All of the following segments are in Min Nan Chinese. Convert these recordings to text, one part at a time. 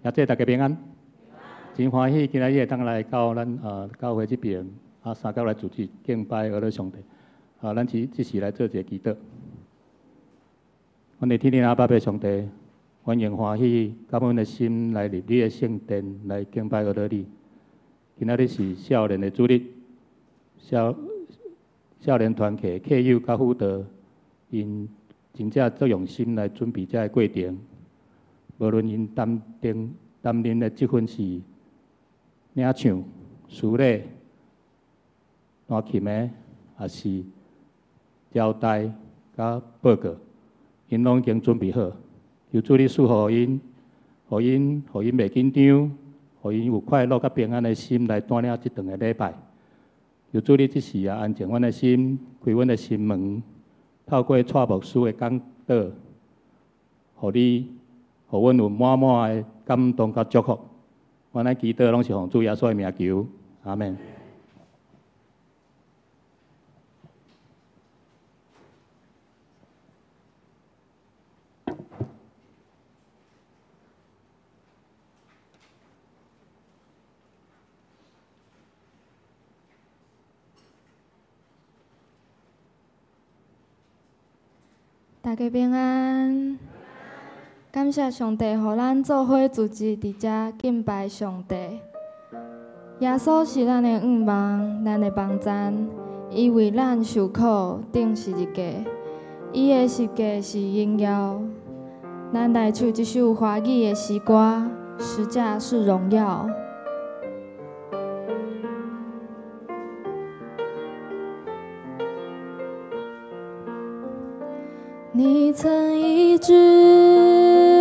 也祝大家平安。真歡喜今仔日會當來到咱教會這邊，啊，三教來組織敬拜阿樂上帝。啊，咱這時來做一個祈禱。阮的天父阿爸父上帝，阮用歡喜感恩的心來入你的聖殿來敬拜阿樂你。今仔日是少年的主日，少年團契客友佮輔導，𪜶真正足用心來準備這个過程。無論𪜶擔任的職份是領唱、司禮、彈琴的，抑是招待佮報告，𪜶攏已經準備好。求主你賜予𪜶，予𪜶袂緊張，予𪜶有快樂佮平安的心來帶領這頓的禮拜。求主你這時也安靜阮的心，開阮的心門，透過蔡牧師的講道，予阮有滿滿的感動佮祝福。阮來祈禱攏是奉主耶穌的名求，阿們。大家平安，感謝上帝，予咱做伙組織佇遮敬拜上帝。耶穌是咱的向望，咱的幫贊，伊為咱受苦，釘十字架，伊的十架是榮耀。咱來唱這首華語的詩歌，《十架是榮耀》。你曾醫治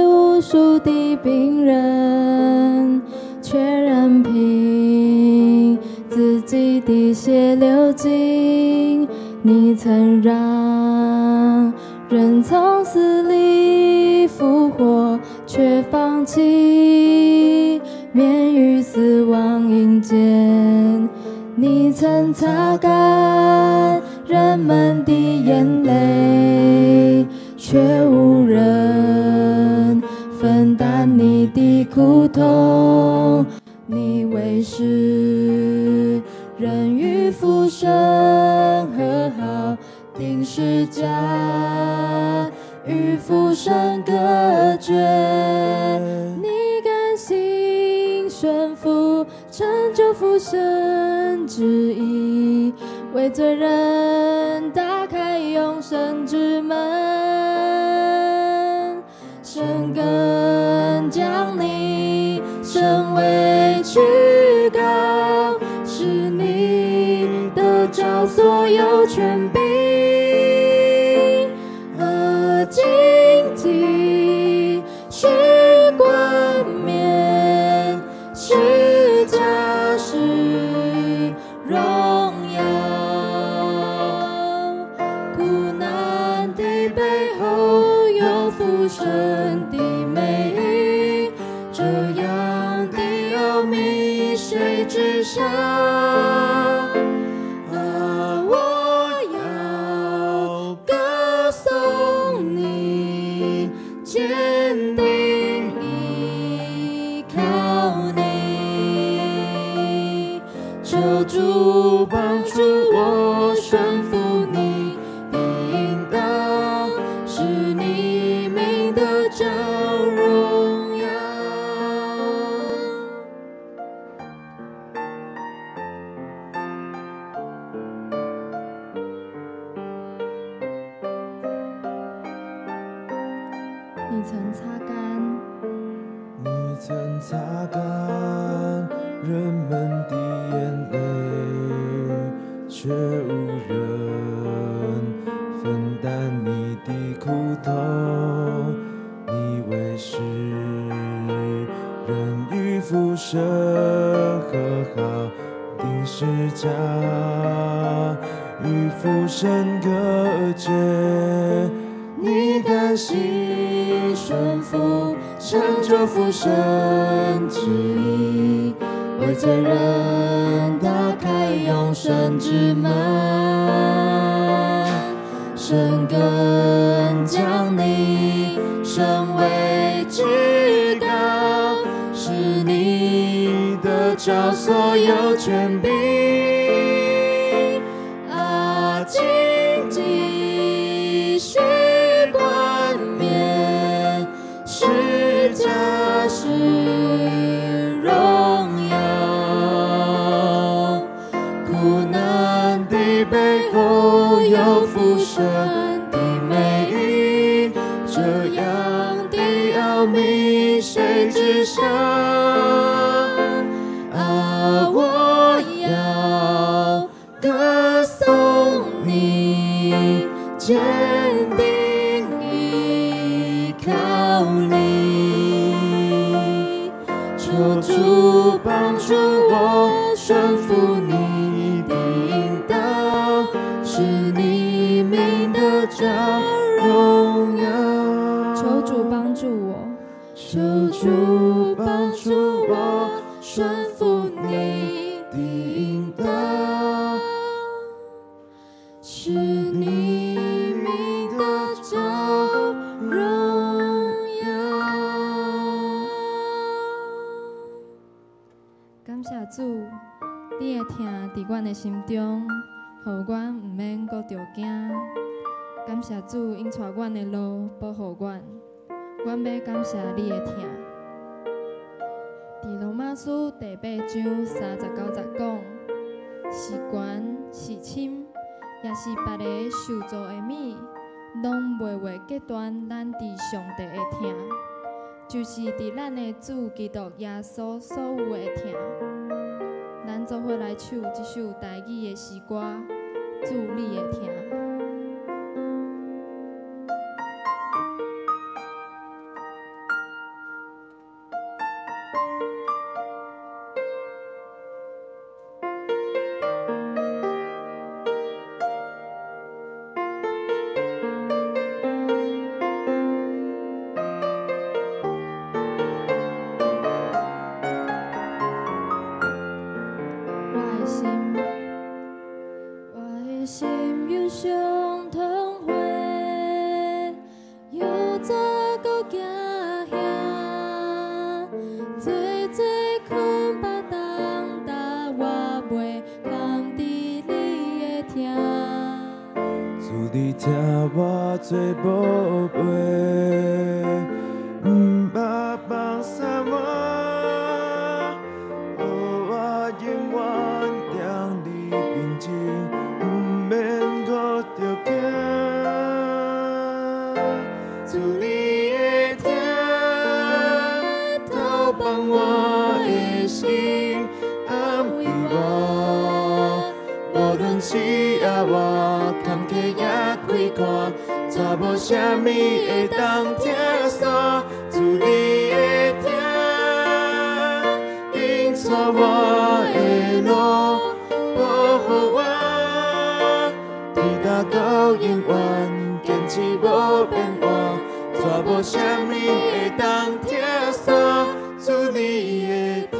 無數的病人，卻任憑自己的血流盡。你曾讓人從死裡復活，卻放棄免於死亡陰間。你曾擦乾人們的眼淚，卻無人分擔你的苦痛。你為使人與父神和好，釘十架與父神隔絕。你甘心順服，成就父神旨意，為罪人打開永生之門。神更將你升為至高，使你得著所有權柄和荊棘，是冠冕，十架是榮耀。苦難的背後有父神的美意，這樣的奧秘誰知曉？啊，我要歌頌你，堅定依靠你，求主幫助我順服你的引導，使你名得著榮耀。你曾擦乾，你曾擦乾人們的眼淚，卻無人分擔你的苦痛。你為使人與父神和好，釘十架與父神隔絕。你甘心順服，成就父神旨意，為罪人打開永生之門。神更將你升為至高，使着所有權柄。啊，荊棘是冠冕，十架是榮耀。苦難的背後有復生的美意，這樣的奧秘誰知曉？啊，我要歌頌你，堅定依靠你，求主幫助我，順服你的引導，使你名得著榮耀。求主幫助我，求主幫助我，順服你的引導，使你名得著榮耀。感謝主，你的疼佇阮的心中，予阮毋免閣著驚。感謝主，引帶阮的路，保護阮。阮欲感謝你的疼。佇羅馬書第八章39節講，是懸是深，抑是別个受造的物，攏袂會隔斷咱佇上帝的疼，就是佇咱的主基督耶穌所有的疼。咱做伙來唱這首台語的詩歌，主你的疼。我的心，我的心憂傷痛悔，猶怎閣驚嚇？濟濟困縛重擔，我袂堪佇你的疼。主你疼我做寶貝，毋捌放捨我，予我永遠踮你面前，毋免閣著驚。主你的疼，透放我的心，安慰我。無論是夜晚坎坷也開闊，再無啥物會當拆散。主你的疼，引帶我的路，保護我，直到到永遠，堅持無變換，再無啥物會當拆散。主你的疼。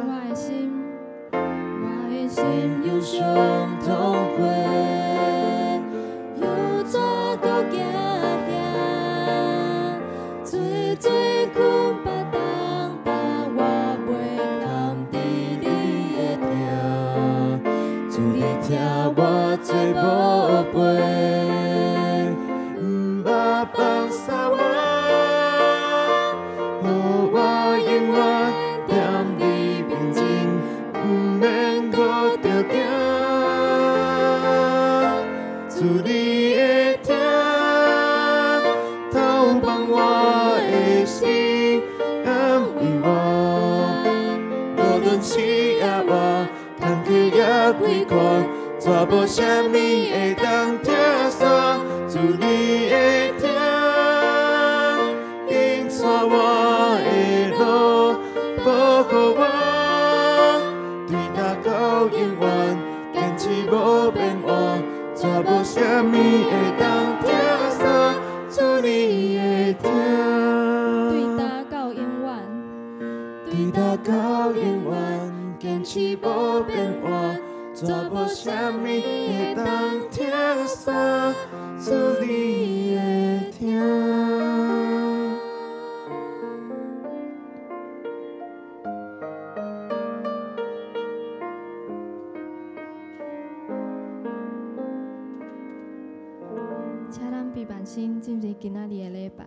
我的心，我的心憂傷痛悔，猶怎閣驚嚇？濟濟困縛重擔，我袂堪佇你的疼。主你疼我做寶貝，毋捌放捨我，予我永遠踮你面前，毋免閣著驚。主你的疼，透放我的心，安慰我。無論是夜晚坎坷也開闊，再無啥物會當拆散。主你的疼，引帶我的路，保護我，對今到永遠，堅持無變換，再無啥物會當拆散。主你的疼，對今到永遠，對今到永遠，堅持無變換，再無啥物會當拆散。主你的疼。新进入今仔日的礼拜。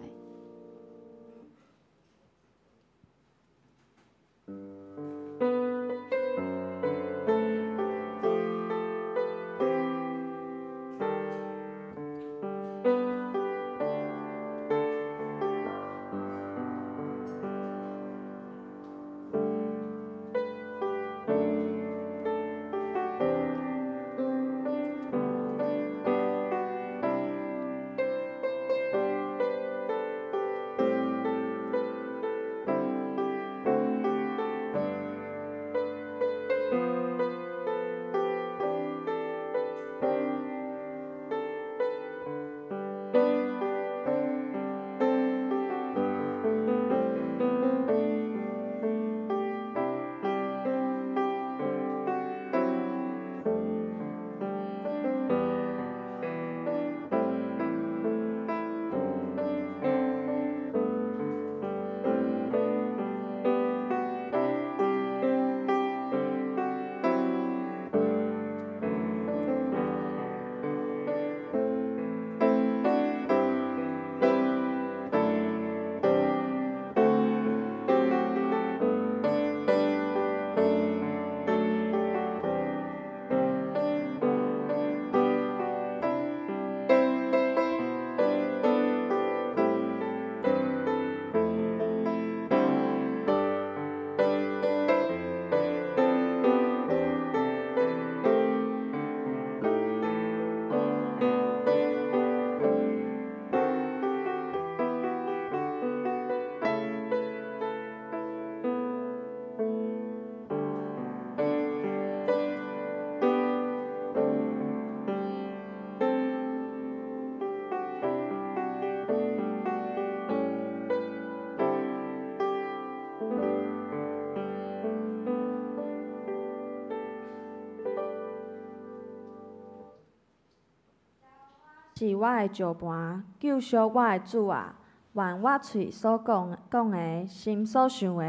是我的石磐，救赎我的主啊！愿我喙所讲讲的，心所想的，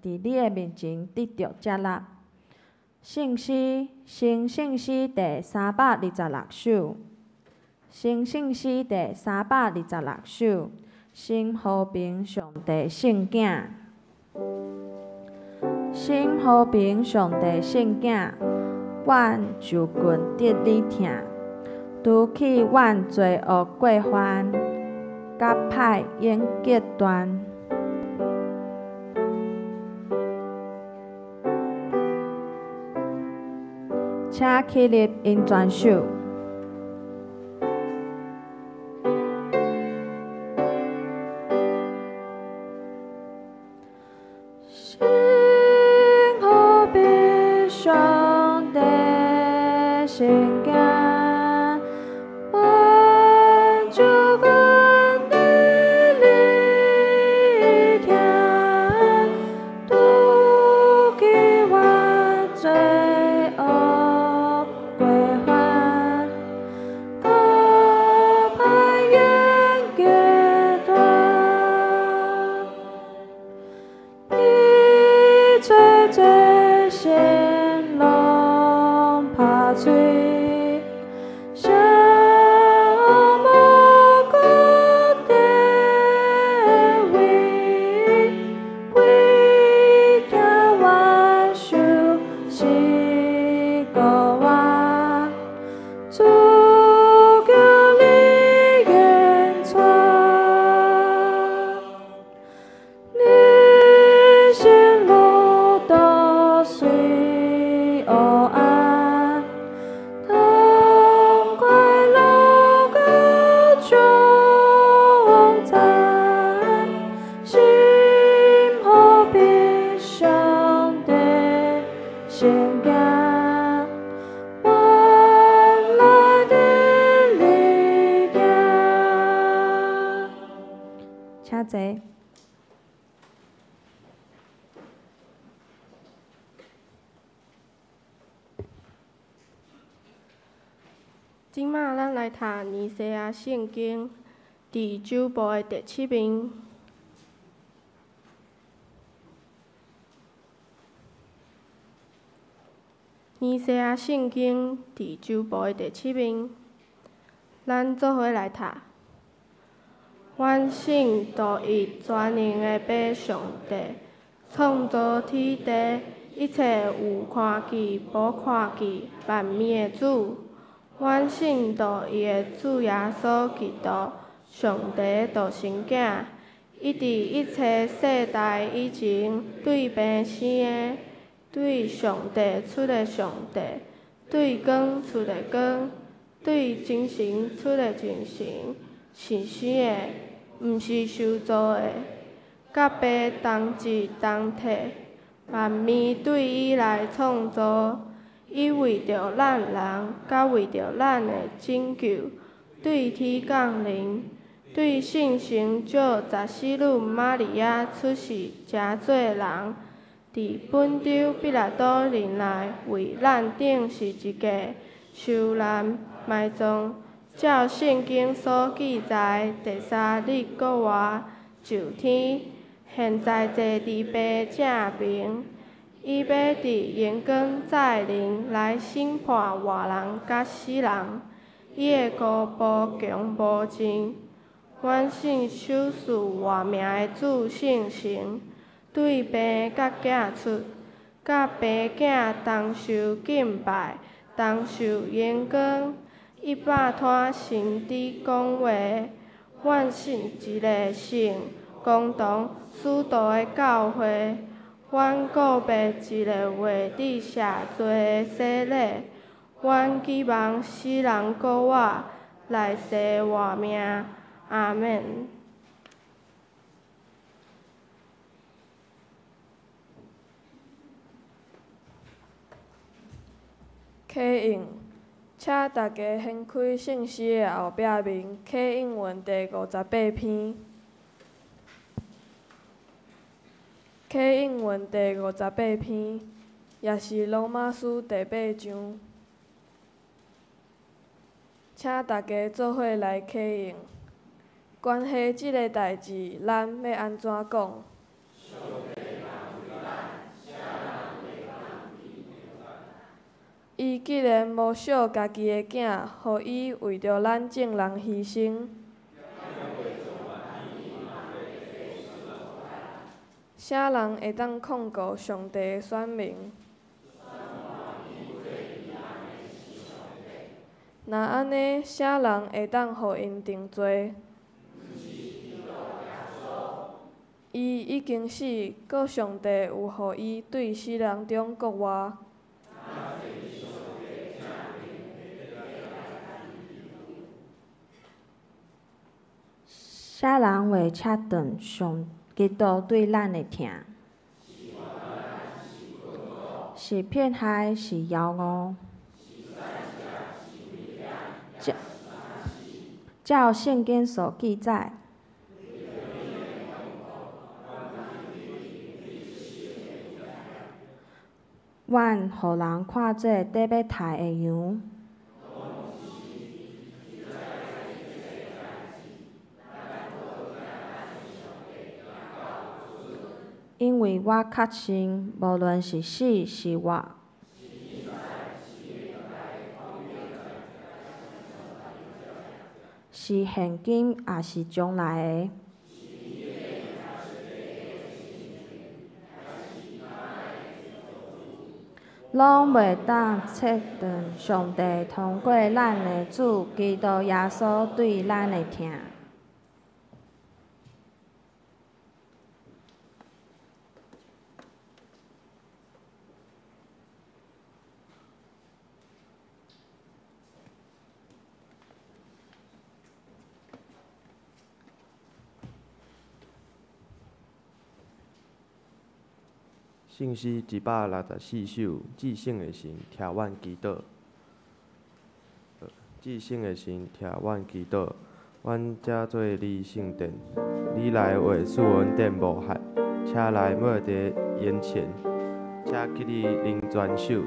伫你的面前得著接纳。圣诗，成圣诗第326首，成圣诗第326首，心和平上帝圣囝，心和平上帝圣囝，阮就近得你疼。除去阮罪恶过犯，甲歹永隔断。请起立，引全首。心何必上帝圣囝？请坐。这马咱来读尼西亚圣经第九部的第七面。尼西亚圣经第九部的第七面，咱做伙来读。阮信独一全能的父上帝，创造天地一切有看见无看见万物的主。阮信独一的主耶稣基督，上帝独生囝。伊伫一切世代以前对病生的，对上帝出的上帝，对光出的光，对精神出的精神，是生的，毋是受造的，佮父同质同体，万物对伊来创造。伊为著咱人，佮为著咱的拯救，对天降临。对圣神借十四女玛利亚出世，成做人，伫本丢彼拉多任内为咱钉十字架，受难、埋葬，照圣经所记载，第三日复活，上天，现在坐伫父正面，伊欲伫荣光再临来审判活人佮死人，伊的国无穷无尽。阮信首赐活命的主圣神，对父佮囝出，佮父囝同受敬拜，同受荣光。伊百摊先知讲话，阮信一个圣公同使徒的教会，阮告别一个活得赦罪的洗礼，阮寄望死人复活，来世活命。阿们。启应，请大家掀开圣诗的后壁面，启应文第58篇。启应文第五十八篇，也是罗马书第八章。请大家做伙来启应。关系这个代志，咱欲按怎讲？伊既然无惜家己的囝，予伊为著咱众人牺牲，啥人会当控告上帝的选民？若按呢，啥人会当予𪜶定罪？伊已经死，阁上帝有予伊对死人中复活。啥人会切断上基督对咱的疼？是迫害，是枵饿？照圣经所记载。阮予人看做得欲刣的羊。因为我确信，无论是死是活，是现今抑是将来的，拢袂当切断上帝通过咱的主基督耶稣对咱的疼。圣诗164首，至圣的神听阮祈祷。至圣的神听阮祈祷，阮遮做你圣殿，你来画赐恩典无限，请来抹伫眼前，请起你灵全手。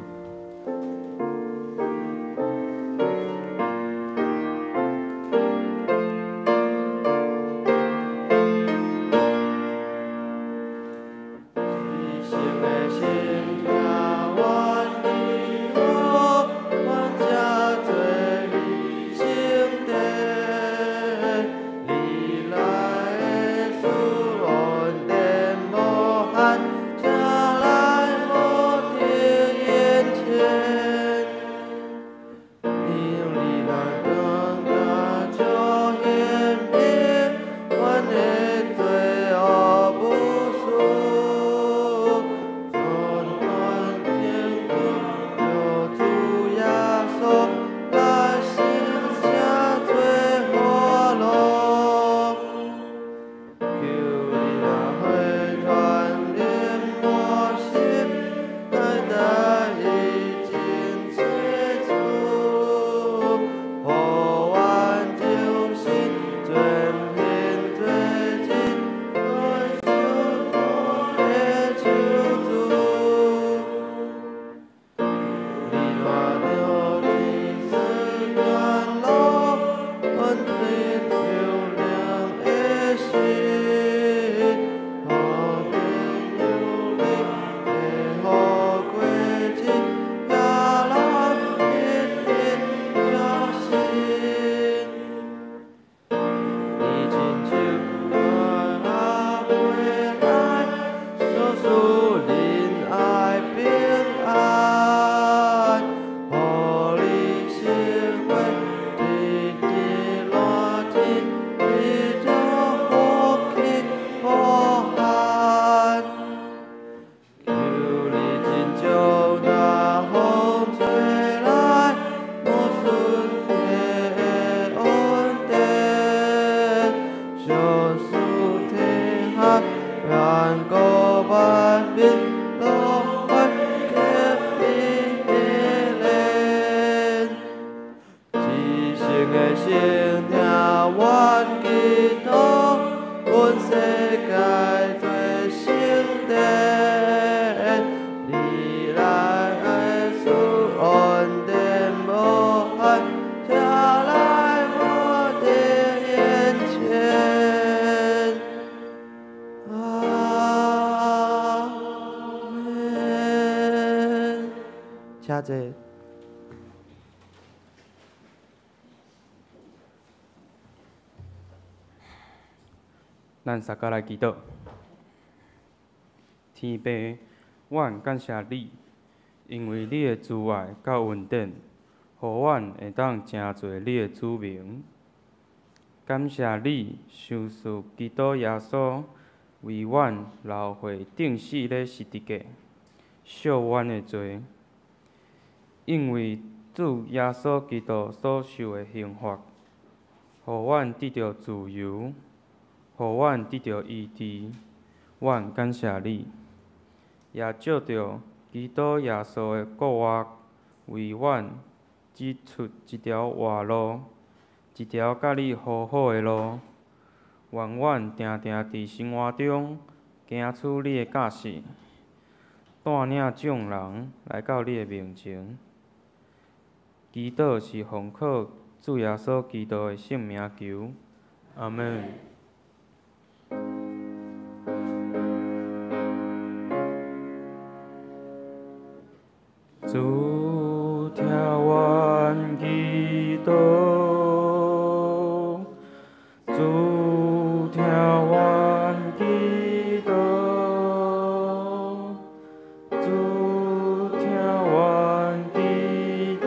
的神，听阮祈祷，阮世界做圣殿，你来赐恩典无限，请来我的眼前。阿们。请坐。咱三个来祈祷。天父，阮感谢你，因为你的慈爱佮恩典，予阮会当成做你的子民。感谢你赏赐基督耶稣为阮流血钉死咧十字架，赦阮的罪。因为主耶稣基督所受的刑罚，予阮得著自由，予阮得著医治，阮感谢你。也借著基督耶稣的复活，为阮指出一条活路，一条佮你和好的路。愿阮定定伫生活中行出你的教示，带领众人来到你的面前。祈祷是奉靠主耶稣基督的圣名求，阿们。主听阮祈祷，主听阮祈祷，主听阮祈祷，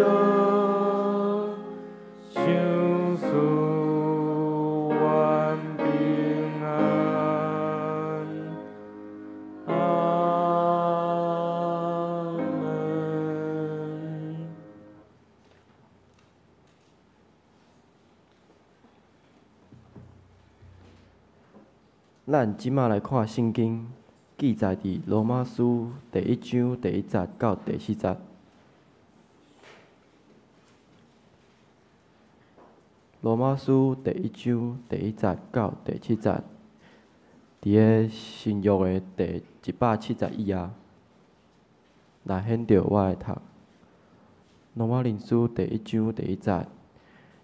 赏赐阮平安。阿们。咱這馬來看聖經，記載佇羅馬書第一章第一節到第四節。羅馬書第一章第一節到第七節，佇个新約的第171頁，來顯著我來讀。羅馬人書第一章第一節，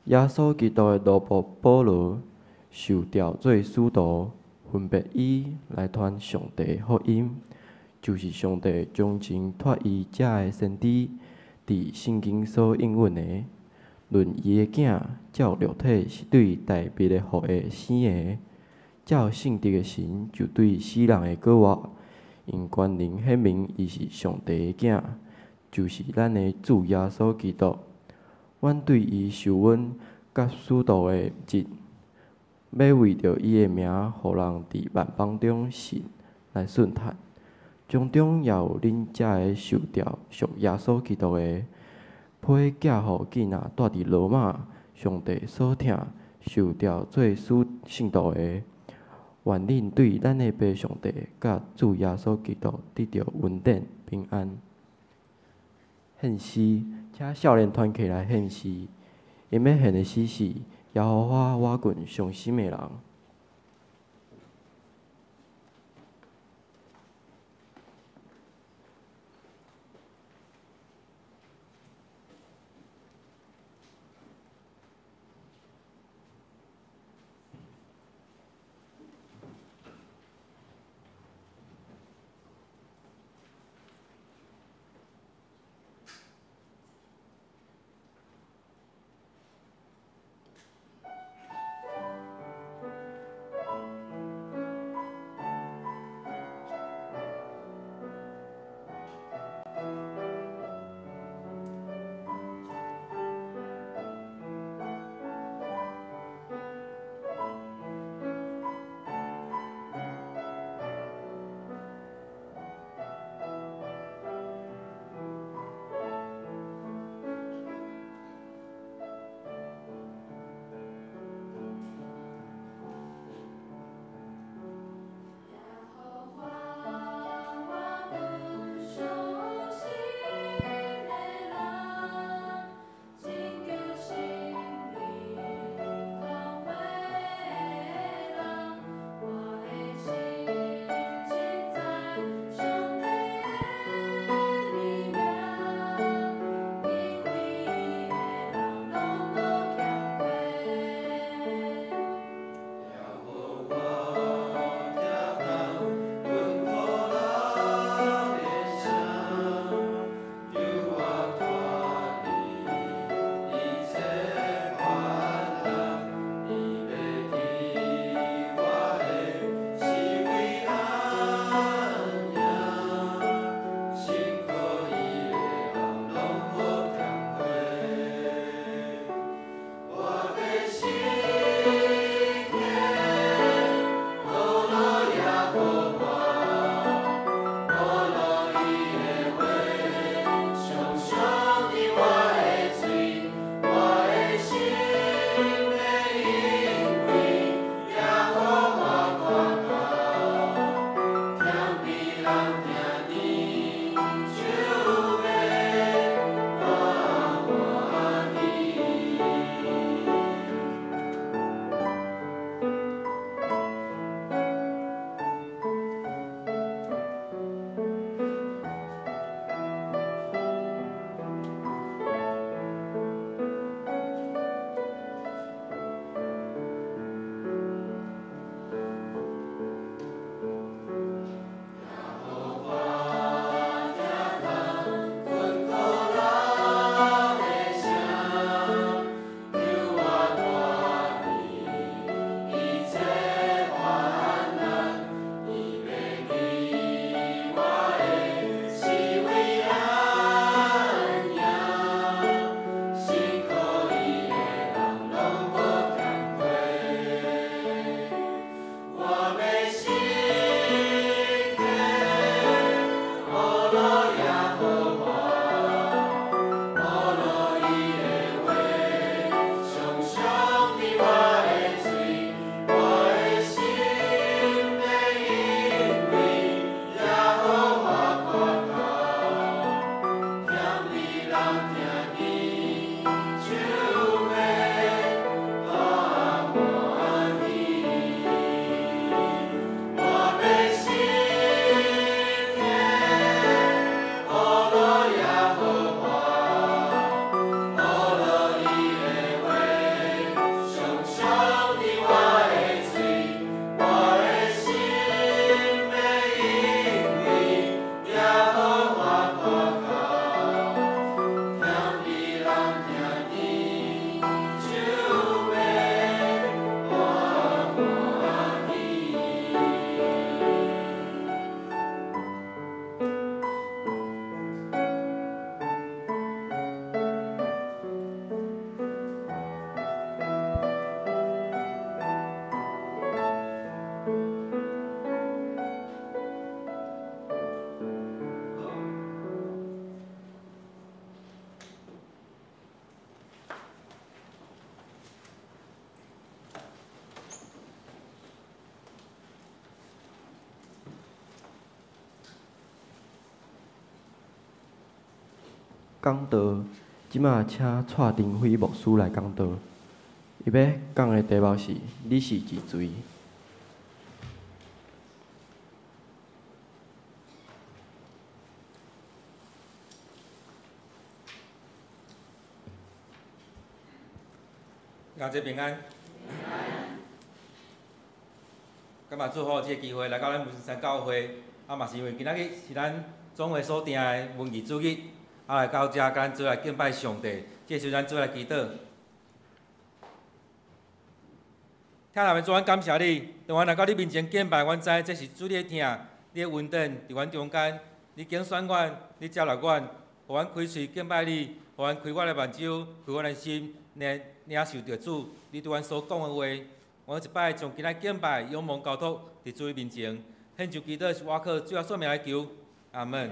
耶穌基督的奴僕保羅受召做使徒，分別伊來傳上帝的福音，就是上帝將前託伊遮的先知佇聖經所應允的。論伊的囝，照肉體是對大衛的後裔生的，照聖德的神就對死人的復活，用權能顯明伊是上帝的囝，就是咱的主耶穌基督。阮對伊受阮佮使徒的職，欲為著伊的名，予人佇萬邦中信來順服。從中也有恁遮个受召屬耶穌基督的，批寄予囝仔住佇羅馬，上帝所疼受召做使聖徒的，願恁對咱的父上帝佮主耶穌基督得著恩典平安。獻詩，請少年團起來獻詩。𪜶欲獻的詩是：耶和華我近傷心的人。讲道，這馬請蔡登輝牧師來講道。伊欲講的題目是：你是一錘。大家平安。感謝主予這个機會來到咱文山教會，啊嘛是因為今仔日是咱總會所定的文藝主日，啊來到遮佮咱做來敬拜上帝，這時咱做來祈禱。疼愛的主，阮感謝你，當阮來到你面前敬拜，阮知這是主你的疼，你的恩典佇阮中間，你揀選阮，你接納阮，予阮開喙敬拜你，予阮開阮的目睭，開阮的心，領領受著主你對阮所講的話。阮一擺將今仔敬拜仰望交託佇主面前，獻上祈禱是倚靠主耶穌名來求，阿門。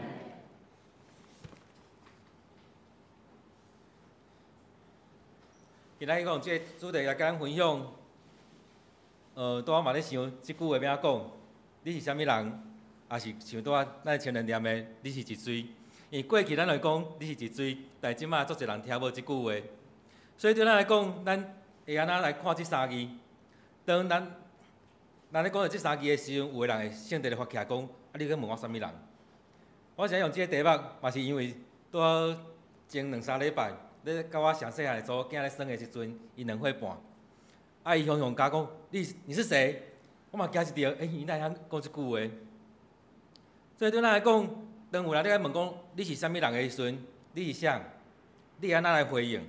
今仔日講這個主題來佮咱分享，拄仔嘛咧想這句話欲按怎講，你是啥物人？也是像拄仔咱前人念的，你是一錘。因為過去咱來講你是一錘，但這馬足濟人聽無這句話，所以對咱來講，咱會按怎來看這三字？當咱咱咧講著這三字的時陣，有的人會性直咧發起來講：啊，你咧問我啥物人？我想用這個題目，嘛是因為拄好前兩三禮拜，咧佮我上細漢的查某囝咧耍的時陣，伊兩歲半，啊，伊雄雄共我講：你你是誰？我嘛驚一跳，欸，伊哪會曉講這句話？所以對咱來講，當有人咧問講你是啥物人的時陣，你是啥？你會按怎來回應？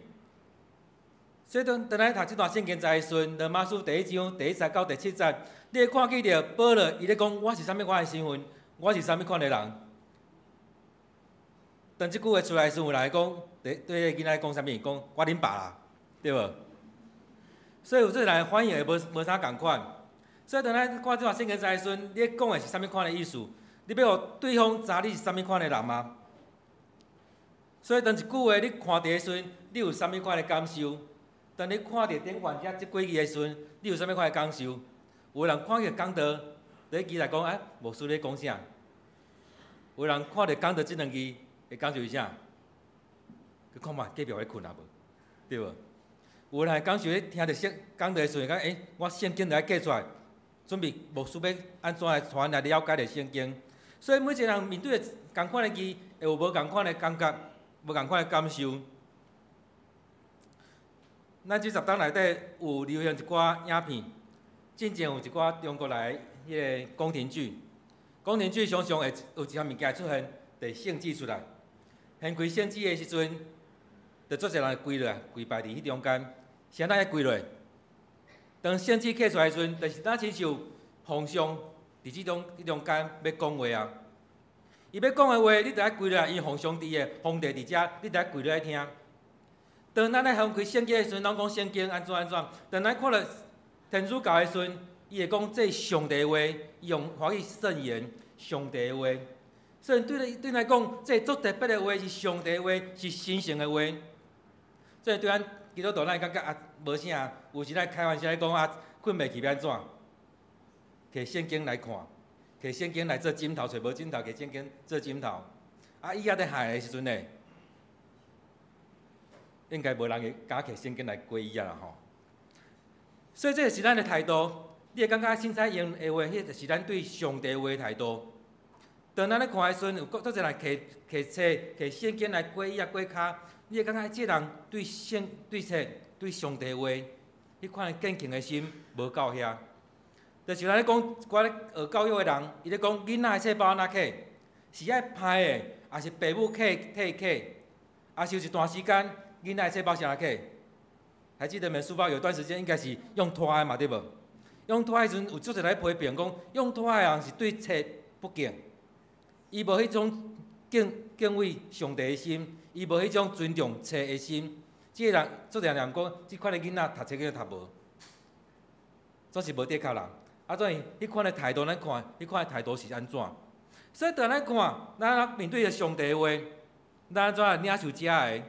所以當當咱讀這段聖經的時陣，羅馬書第一章第一節到第七節，你會看見著保羅伊咧講我是啥物款的身份，我是啥物款的人。當這句話出來的時陣，有人會講，對對个囡仔講啥物？講我恁爸啦，對無？所以有這人反應會無無啥仝款。所以當咱看這段聖經的時陣，你咧講的是啥物款的意思？你欲予對方知你是啥物款的人嗎？所以當一句話你看著的時陣，你有啥物款的感受？當你看著頂懸遮這幾字的時陣，你有啥物款的感受？有的人看見講道，咧期待講啊，牧師咧講啥？有的人看著講道這兩字，會感受是啥？去看覓隔壁咧睏啊無？對無？有的人會感受咧聽著聖講道的時陣，感覺欸，我聖經著愛計出來，準備牧師欲按怎來帶阮來了解著聖經。所以每一個人面對的仝款的字，會有無仝款的感覺，無仝款的感受。咱這十冬內底有流行一寡影片，進前有一寡中國來的彼個宮廷劇，宮廷劇常常會有一項物件出現，就是聖旨出來。掀開聖旨的時陣，就足濟人跪落來，跪拜佇彼中間。是按怎樣跪落？當聖旨刻出來的時陣，就是若親像皇上佇這種這中間欲講話啊。伊欲講的話，你著愛跪落來，因為皇上佇的，皇帝佇遮，你著愛跪落來聽。當咱咧翻開聖經的時陣，攏講聖經按怎按怎。當咱看著天主教的時陣，伊會講這是上帝話，伊用華語聖言，上帝話。所以對你對咱來講，這足特別的話是上帝話，是神聖的話。所以對咱基督徒，咱會感覺啊，無啥。有時咱開玩笑咧講啊，睏袂去欲按怎？摕聖經來看，摕聖經來做枕頭，揣無枕頭，摕聖經做枕頭。啊，伊仔咧害的時陣呢？應該無人會敢摕聖經來過椅仔啦吼。所以這是咱的態度。你會感覺凊彩用的話，彼就是咱對上帝話的態度。當咱咧看的時陣，有足濟人摕摕冊、摕聖經來過椅仔、過跤，你會感覺這人對聖、對冊、對上帝話，彼款的虔誠的心無夠遐。就是咱咧講一寡咧學教育的人，伊咧講囡仔的冊包按怎刻，是愛拍的，抑是爸母刻替刻，抑是有一段時間。囡仔的冊包是按怎刻？還記得沒？書包有段時間應該是用拖的嘛，對無？用拖的時陣有足濟人批評講，用拖的人是對冊不敬，伊無彼種敬敬畏上帝的心，伊無彼種尊重冊的心。這個人足濟人講，這款的囡仔讀冊叫讀無，總是無的確人。啊，所以彼款的態度，咱看，彼款的態度是按怎？所以當咱看，咱面對著上帝的話，咱按怎來領受這个？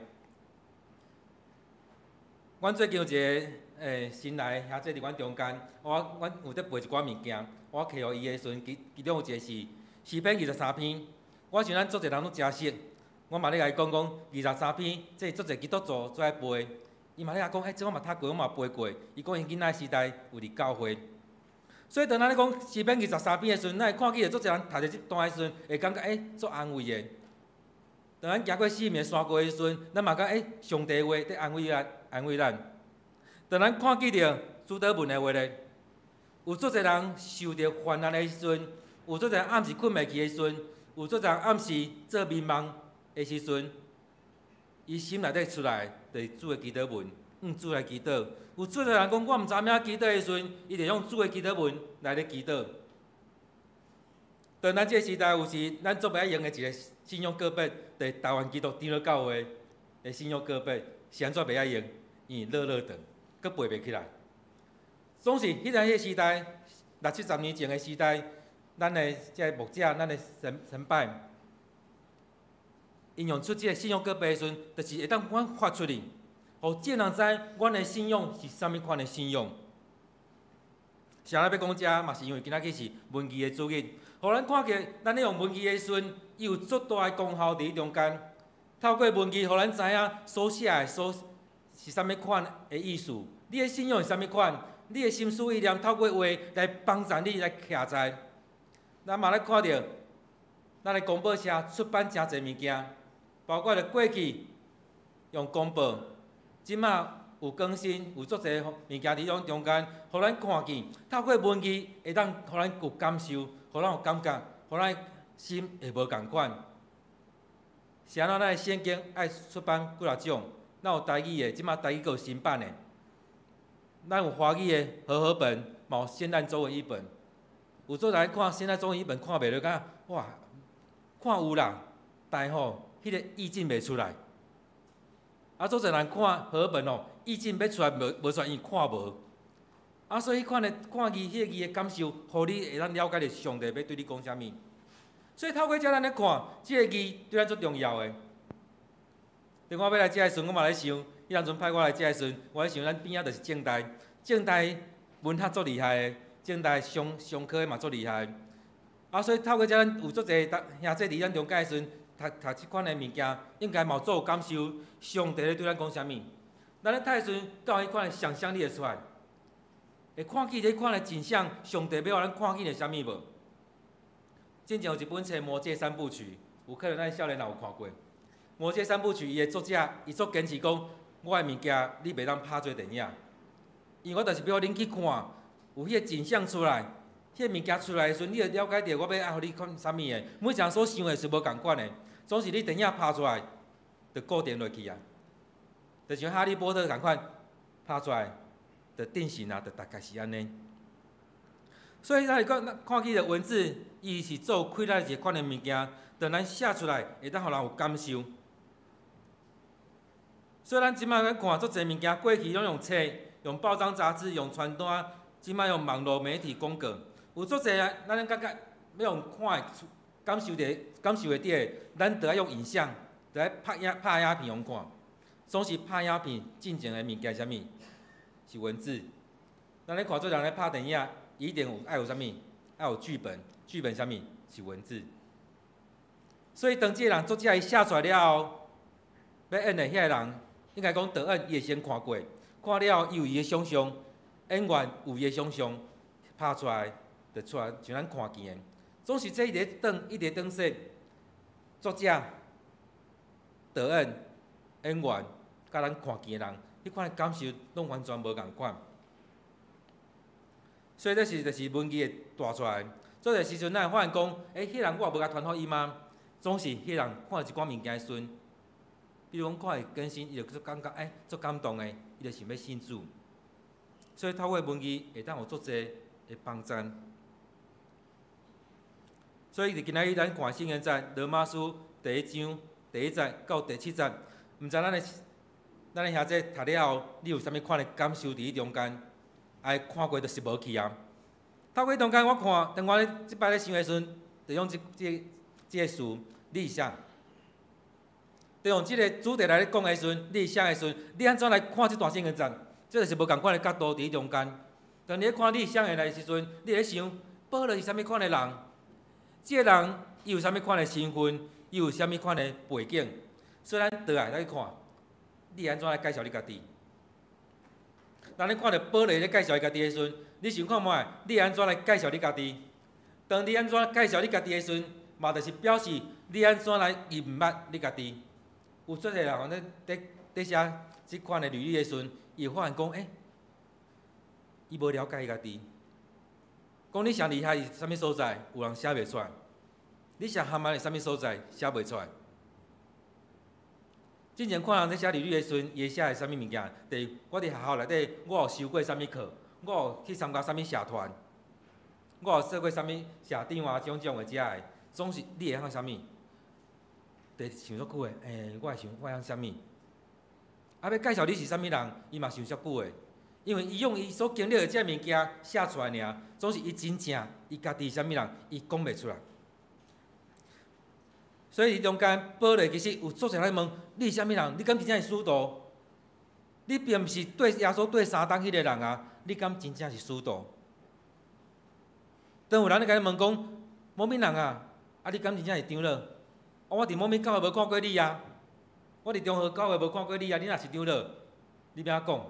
阮最近有一個新來的兄弟佇阮中間，我阮有咧背一寡物件，我摕予伊的時陣，其其中有一個是詩篇二十三篇。我想咱足濟人攏誠熟，我嘛咧共伊講講23篇，這是足濟基督徒最愛背。伊嘛咧共講，欸，這我嘛讀過，我嘛背過。伊講𪜶囡仔時代有佇教會，所以當咱咧講詩篇二十三篇的時陣，咱會看見著足濟人讀著這段的時陣，會感覺欸足安慰的。當咱行過死蔭的山谷的時陣，咱嘛感覺欸上帝話佇安慰咱，安慰咱。當咱看見著主禱文的話咧，有足濟人受著患難的時陣，有足濟人暗時睏袂去的時陣，有足濟人暗時做眠夢的時陣，伊心內底出來就是主的祈禱文，向主來祈禱。有足濟人講我毋知影欲祈禱的時陣，伊就用主的祈禱文來咧祈禱。當咱這個時代有時，咱足袂愛用的一個信仰告白，就是台灣基督長老教會的信仰告白，是按怎袂愛用？因為落落長，閣背袂起來。總是彼個時代，六七十年前的時代，咱的這個牧者，咱的神神拜，𪜶用出這個信仰告白的時陣，就是會當阮發出去，予眾人知阮的信仰是啥物款的信仰。啥物欲講這，嘛是因為今仔日是文字的主日，予咱看見，咱咧用文字的時陣，伊有足大的功效佇中間。透過文字，予咱知影所寫的所是啥物款的意思。你的信仰是啥物款？你的心思意念透過話來幫助你來徛在。咱嘛咧看著，咱的公報社出版誠濟物件，包括著過去用公報，這馬有更新，有足濟物件佇種中間，予咱看見。透過文字會當予咱有感受，予咱有感覺，予咱心會無仝款。是按怎咱的聖經愛出版幾若種？咱有台語的，這馬台語閣有新版的。咱有華語的和合本，嘛有現代中文譯本。有做來看現代中文譯本看袂落，感覺哇，看有啦，但吼，彼個意境袂出來。啊，足濟人看和合本哦，意境欲出來無無出來，因為看無。啊，所以彼款的看字，彼個字的感受，予你會當了解著上帝欲對你講啥物。所以透過這咱咧看，這個字對咱足重要的。當我欲來遮的時陣，我嘛咧想，彼當陣派我來遮的時陣，我咧想咱邊仔就是政大，政大文學足厲害的，政大商商科的嘛足厲害。啊，所以透過這咱有足濟兄弟佇咱中間的時陣，讀讀這款的物件，應該嘛有足有感受。上帝咧對咱講啥物？咱咧讀的時陣，敢有彼款的想像力會出來，會看見這款的景象，上帝欲予咱看見的啥物無？進前有一本冊《魔戒三部曲》，有可能咱少年人有看過。《魔戒三部曲》伊的作者，伊足堅持講，我的物件你袂當拍做電影，因為我就是欲予恁去看，有彼個景象出來，彼個物件出來的時陣，你就了解著我欲愛予你看啥物的。每一個人所想的是無仝款的，總是你電影拍出來，就固定落去啊。就像哈利波特仝款拍出來，就定型啊，就大概是按呢。所以咱會講，看見著文字，伊是做開來一款的物件，當咱寫出來，會當予人有感受。所以咱這馬咱看足濟物件，過去攏用冊、用報章雜誌、用傳單，這馬用網路媒體廣告，有足濟啊，咱攏感覺欲用看的、感受著、感受會著的，咱著愛用影像，著愛拍影、拍影片予看。總是拍影片進前的物件是啥物？是文字。咱咧看做人咧拍電影，伊一定有愛有啥物？愛有劇本，劇本啥物？是文字。所以當這個人作者伊寫出來了後，欲演的遐個人，應該講導演伊會先看過，看了後伊有伊的想像，演員有伊的想像，拍出來就出來像咱看見的。總是這一直轉，一直轉說，作者、導演、演員，佮咱看見的人，彼款的感受攏完全無仝款。所以這是就是文字會帶出來。做個時陣，咱會發現講，欸，彼個人我也無共傳福音嗎？總是彼個人看著一寡物件的時陣，比如講看伊更新，伊就足感覺欸，足感動的，伊就想欲信主。所以透過文字會當有足濟的幫助。所以佇今仔日咱看聖經節羅馬書第一章第一節到第七節，毋知咱的兄弟讀了後，你有啥物款的感受佇彼中間？愛看過就是無去啊。透過中間我看，當我咧這擺咧想的時陣，就用這個詞，你是啥？就用這個主題來咧講的時陣，你是啥的時陣，你按怎來看這段聖經節？這就是無仝款的角度佇彼中間。當你咧看你是啥的來時陣，你會咧想，保羅是啥物款的人？這個人伊有啥物款的身份？伊有啥物款的背景？所以咱倒來來去看，你會按怎來介紹你家己？當你看著保羅咧介紹伊家己的時陣，你想看覓？你會按怎來介紹你家己？當你按怎介紹你家己的時陣，嘛就是表示你按怎來認捌你家己。有足濟人咧佇佇寫這款的履歷的時陣，伊會發現講，欸，伊無了解伊家己。講你上厲害是啥物所在？有人寫袂出來。你上含萬是啥物所在？寫袂出來。之前看人咧寫履歷的時陣，伊會寫的啥物物件？第一，我佇學校內底，我有修過啥物課？我有去參加啥物社團？我有做過啥物社長啊、種種的遮的，總是你會曉啥物？就想足久的，欸，我會想我會曉啥物？啊，欲介紹你是啥物人，伊嘛想足久的，因為伊用伊所經歷的這物件寫出來爾，總是伊真正伊家己是啥物人，伊講袂出來。所以中間保羅其實有足濟人問你是啥物人？你敢真正是使徒？你並毋是綴耶穌綴三冬彼个人啊？你敢真正是使徒？當有人咧共你問講某物人啊？啊，你敢真正是長老？我佇某物教會無看過你啊！我佇中和教會無看過你啊！你若是長老，你欲按怎講？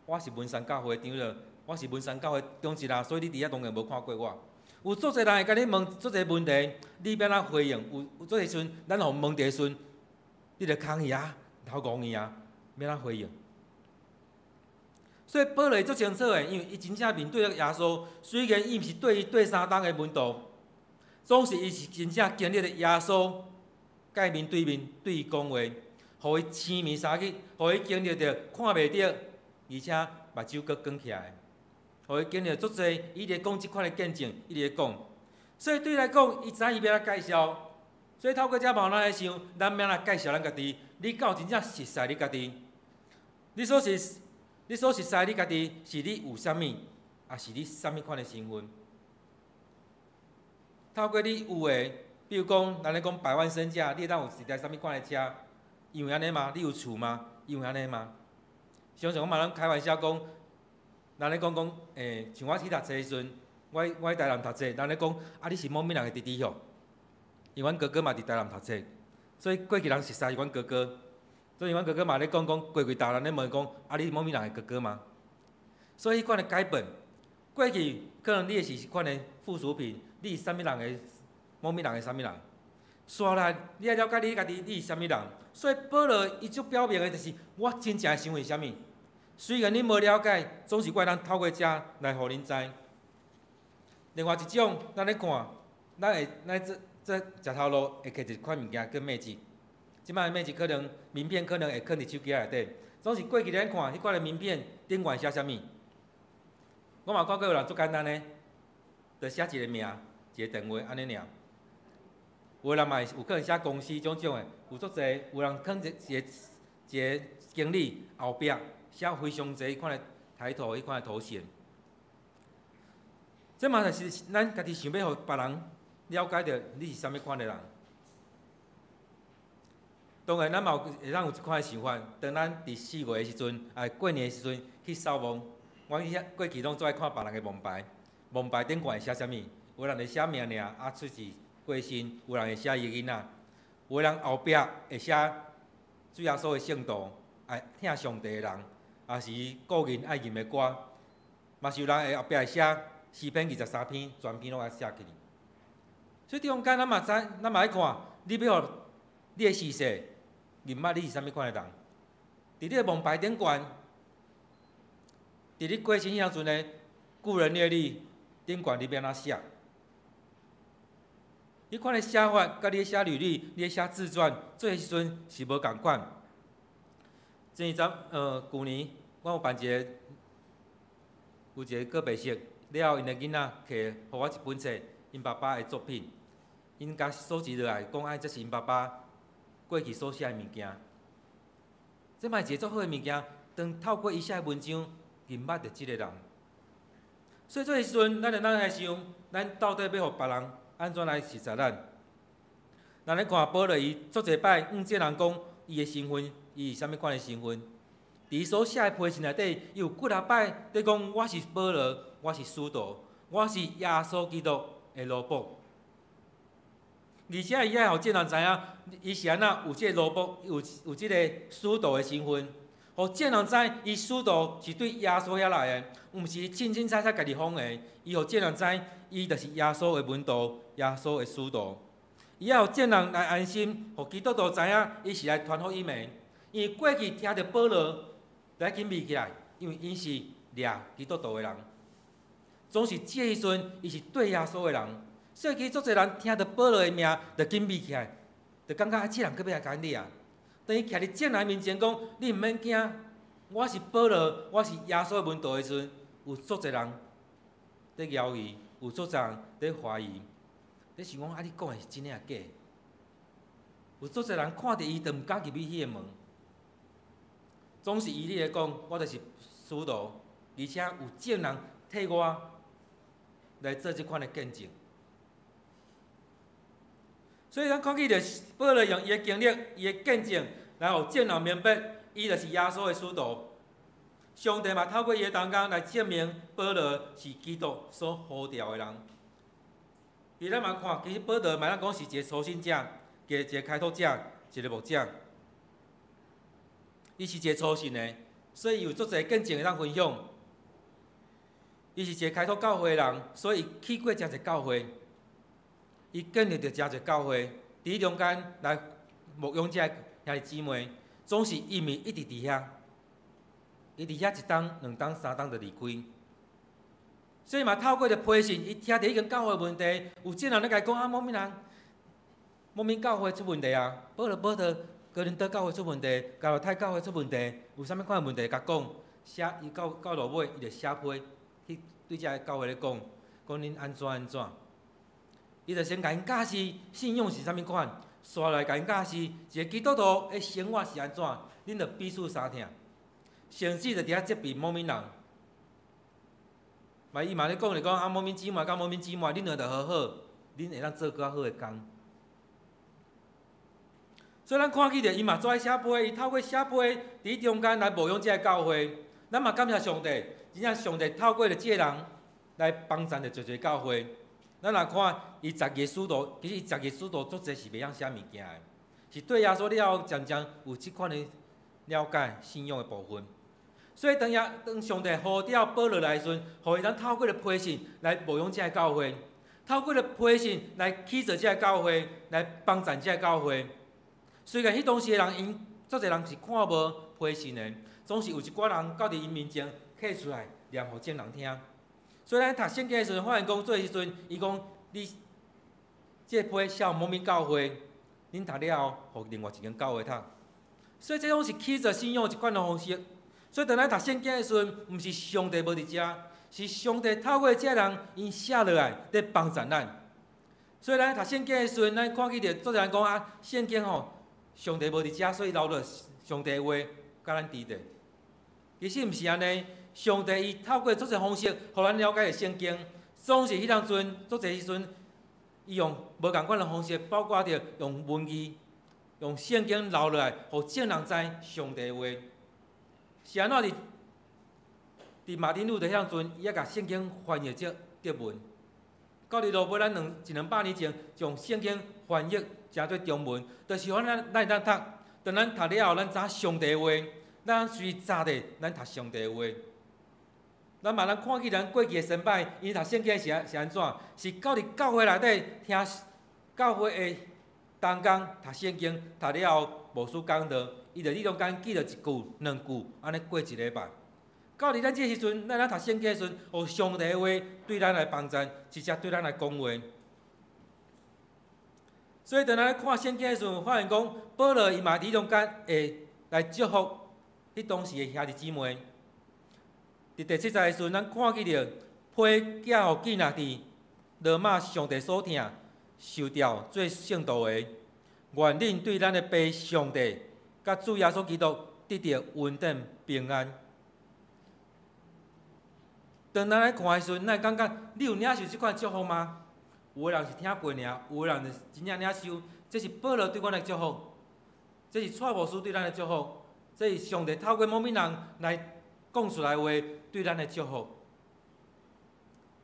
我是文山教會的長老，我是文山教會中一人，所以你佇遐當然無看過我。有足濟人會共你問足濟問題，你欲按怎回應？有有足濟時陣，咱予問題時陣，你就空去啊，頭戇去啊，欲按怎回應？所以保羅足清楚的，因為伊真正面對耶穌，雖然伊毋是綴伊綴三冬的門徒，總是伊是真正經歷著耶穌，共伊面對面對伊講話，予伊醒眠三日，予伊經歷著看袂著，而且目睭閣光起來，予伊經歷足濟，伊咧講這款的見證，伊咧講。所以對伊來講，伊知影伊欲按怎介紹。所以透過這嘛，咱來想，咱欲按怎介紹咱家己？你敢有真正熟似你家己？你所熟似你家己，是你有啥物，抑是你啥物款的身份？透過你有的，比如講，人咧講百萬身價，你會當有一台啥物款的車？因為按呢嗎？你有厝嗎？因為按呢嗎？常常我嘛攏開玩笑講，人咧講講，欸，像我去讀冊的時陣，我我去台南讀冊，人咧講，啊，你是某物人的弟弟吼？因為阮哥哥嘛佇台南讀冊，所以過去人熟似阮哥哥，所以阮哥哥嘛咧講講，過幾逐人咧問講，啊，你是某物人的哥哥嗎？所以彼款的改變，過去可能你的是彼款的附屬品，你是啥物人的某物人的啥物人？紲來，你愛了解你家己，你是啥物人？所以保羅伊就表明的就是我真正的身份是啥物。雖然恁無了解，總是我會當透過這來予恁知。另外一種，咱咧看，咱會咱這這食頭路會摕一款物件叫名紙。這擺的名紙可能名片可能會囥佇手機內底，總是過去咱看彼款的名片頂懸寫啥物？我嘛看過有人足簡單的，就寫一個名，一個電話按呢爾。有的人嘛有可能寫公司種種的，有足濟，有人囥一個一個經理後壁寫非常濟彼款的抬頭，彼款的頭銜。這嘛就是咱家己想欲予別人了解著你是啥物款的人。當然，咱嘛有會當有這款的想法。當咱佇四月的時陣，啊過年的時陣去掃墓，阮遐過去攏足愛看別人的墓牌，墓牌頂懸會寫啥物？有人會寫名爾，啊出世過身，有人會寫伊的囡仔，有的人後壁會寫主耶穌的聖徒，愛疼上帝的人，抑是顧人愛吟的歌，嘛是有人會後壁會寫詩篇23篇，全篇攏愛寫起去。所以中間咱嘛知，咱嘛愛看，你欲予你的視線認捌你是啥物款的人？佇你的墓牌頂懸，佇你過身彼陣的故人閱歷頂懸，你欲按怎寫？彼款的寫法，佮你寫履歷、你寫自傳，做的時陣是無仝款。前一陣，舊年我有辦一个，有一個告別式，了後𪜶的囡仔摕予我一本冊，𪜶爸爸的作品，𪜶共收集落來，講愛這是𪜶爸爸過去所寫的物件。這嘛是一個足好的物件，當透過伊寫的文章，認捌著這個人。所以這个時陣，咱就咱來想，咱到底欲予別人按怎來認識咱？咱咧看保羅伊足濟擺，向這人講伊的身份，伊是啥物款的身份？佇伊所寫的批信內底，伊有幾若擺佇講我是保羅，我是使徒，我是耶穌基督的奴僕。而且伊愛予眾人知影，伊是按怎有這個奴僕，有這个使徒的身份，予眾人知伊使徒是對耶穌遐來的，毋是凊凊彩彩家己仿的。伊予眾人知，伊就是耶穌的門徒，耶穌的使徒。伊愛予眾人來安心，予基督徒知影，伊是來傳福音的。因為過去聽著保羅來緊避起來，因為𪜶是掠基督徒的人，總是這彼時陣，伊是綴耶穌的人。所以其實足濟人聽著保羅的名，就緊避起來，就感覺啊，這人閣欲來共阮掠。當伊徛佇眾人面前講：你毋免驚，我是保羅，我是耶穌的門徒的時陣，有足濟人佇枵伊，有足濟人佇懷疑，佇想講啊，你講的是真的抑假的？有足濟人看著伊，就毋敢入去彼个門。總是伊咧講，我就是使徒，而且有眾人替我來做這款的見證。所以咱看見著保羅用伊的經歷、伊的見證，來予眾人明白，伊就是耶穌的使徒。上帝嘛透過伊的同工來證明保羅是基督所呼召的人。伊咱嘛看，其實保羅嘛當講是一个初信者，一個開拓者，一個牧者。伊是一个初信的，所以有足濟見證會當分享。伊是一个開拓教會的人，所以伊去過誠濟教會。伊建立著誠濟教會，佇中間來牧養這兄弟姊妹，總是伊毋是一直佇遐，伊佇遐一冬、兩冬、三冬就離開。所以嘛，透過著批信，伊聽著彼間教會問題，有眾人咧共伊講啊，某某人，某某教會出問題啊，保羅保羅哥林多教會出問題，加拉太教會出問題，有啥物款的問題，共講，寫伊到到落尾，伊就寫批去對這个教會咧講，講恁按怎按怎。伊就先共𪜶教示信仰是啥物款，紲來共𪜶教示一个基督徒的生活是按怎，恁著彼此相疼，甚至就佇遐責備某某人。嘛，伊嘛咧講就講啊，某某姊妹佮某某姊妹，恁兩个著和好，恁會當做較好的工。所以咱看見著伊嘛做愛寫批，伊透過寫批佇中間來牧養這个教會。咱嘛感謝上帝，真正上帝透過著這个人來幫贊著濟濟教會。咱若看伊十个使徒，其實伊十个使徒足濟是袂曉寫物件的，是對耶穌了後，漸漸有這款的了解信仰的部分。所以當耶當上帝呼召保羅來的時陣，予伊通透過著批信來牧養這个教會，透過著批信來起造這个教會，來幫贊這个教會。雖然彼當時的人，𪜶足濟人是看無批信的，總是有一寡人到佇𪜶面前揢出來念予眾人聽。所以咱讀聖經的時陣，發現講做時陣，伊講你這批寫予某某教會，恁讀了後，予另外一間教會讀。所以這攏是起造信仰一款的方式。所以當咱讀聖經的時陣，毋是上帝無佇遮，是上帝透過這人𪜶寫落來，咧幫助咱。所以咱讀聖經的時陣，咱看見著足濟人講啊，聖經吼，上帝無佇遮，所以留落上帝的話，共咱佇咧。其實毋是按呢，上帝伊透過足濟方式，予咱了解聖經。總是彼當陣，足濟時陣，伊用無仝款的方式，包括著用文字、用聖經留落來，予眾人知上帝的話。是按怎佇佇馬丁路德彼當陣，伊猶共聖經翻譯做德文。到佇落尾，咱兩一兩百年前，將聖經翻譯成做中文，就是予咱咱會當讀。當咱讀了後，咱知上帝的話，咱隨早的咱讀上帝的話。咱嘛咱看見咱過去的先輩，𪜶讀聖經是是按怎？是到佇教會內底聽教會的同工讀聖經，讀了後牧師講道，伊就佇中間記著一句、兩句，按呢過一禮拜。到佇咱這時陣，咱咧讀聖經的時陣，予上帝的話對咱來幫助，直接對咱來講話。所以當咱咧看聖經的時陣，發現講保羅伊嘛佇中間會來祝福彼當時的兄弟姊妹。佇第七節的時陣，咱看見著批寄予建立佇羅馬上帝所疼、受召做聖徒的，願恁對咱的父上帝佮主耶穌基督得著恩典平安。當咱來看的時陣，咱會感覺你有領受這款祝福嗎？有的人是聽過爾，有的人是真正領受。這是保羅對阮的祝福，這是蔡牧師對咱的祝福，這是上帝透過某某人來講出來的話對咱的祝福。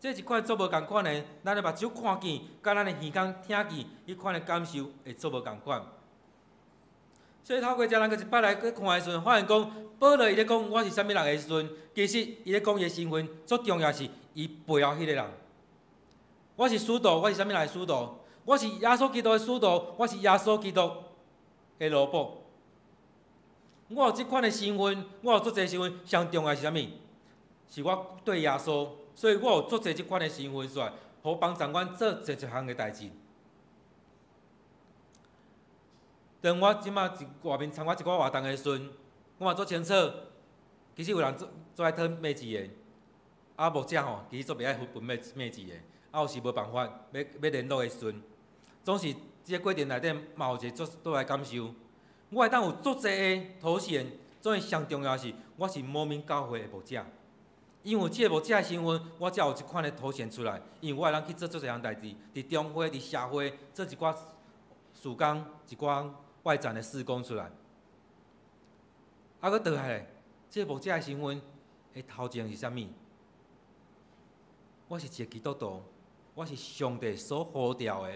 這一款足無仝款的，咱的目睭看見，佮咱的耳孔聽見，彼款的感受會足無仝款。所以透過這咱閣一擺來去看的時陣，發現講保羅伊咧講我是啥物人的時陣，其實伊咧講伊的身份足重要是伊背後彼个人。我是使徒，我是啥物人的使徒？我是耶穌基督的使徒，我是耶穌基督的奴僕。我有這款的身份，我有足濟身份，上重要是啥物？是我對耶穌，所以我有足濟這款的身份出來，予幫助阮做濟濟項的代誌。當我這馬佇外面參加一寡活動的時陣，我嘛足清楚，其實有人足愛討面子的，啊牧者吼，其實足袂愛分面子的，啊有時無辦法，欲聯絡的時陣，總是這個過程內底嘛有一個足大的感受。我會當有足濟的頭銜，總是上重要的是，我是摩門教會的牧者。因為這個牧者的身份，我才有這款的頭銜出來。因為我會當去做足濟項代誌，佇中會、佇社會做一寡事工、一寡外展的事工出來。啊，閣倒來，這個牧者的身份的頭前是啥物？我是一個基督徒，我是上帝所呼召的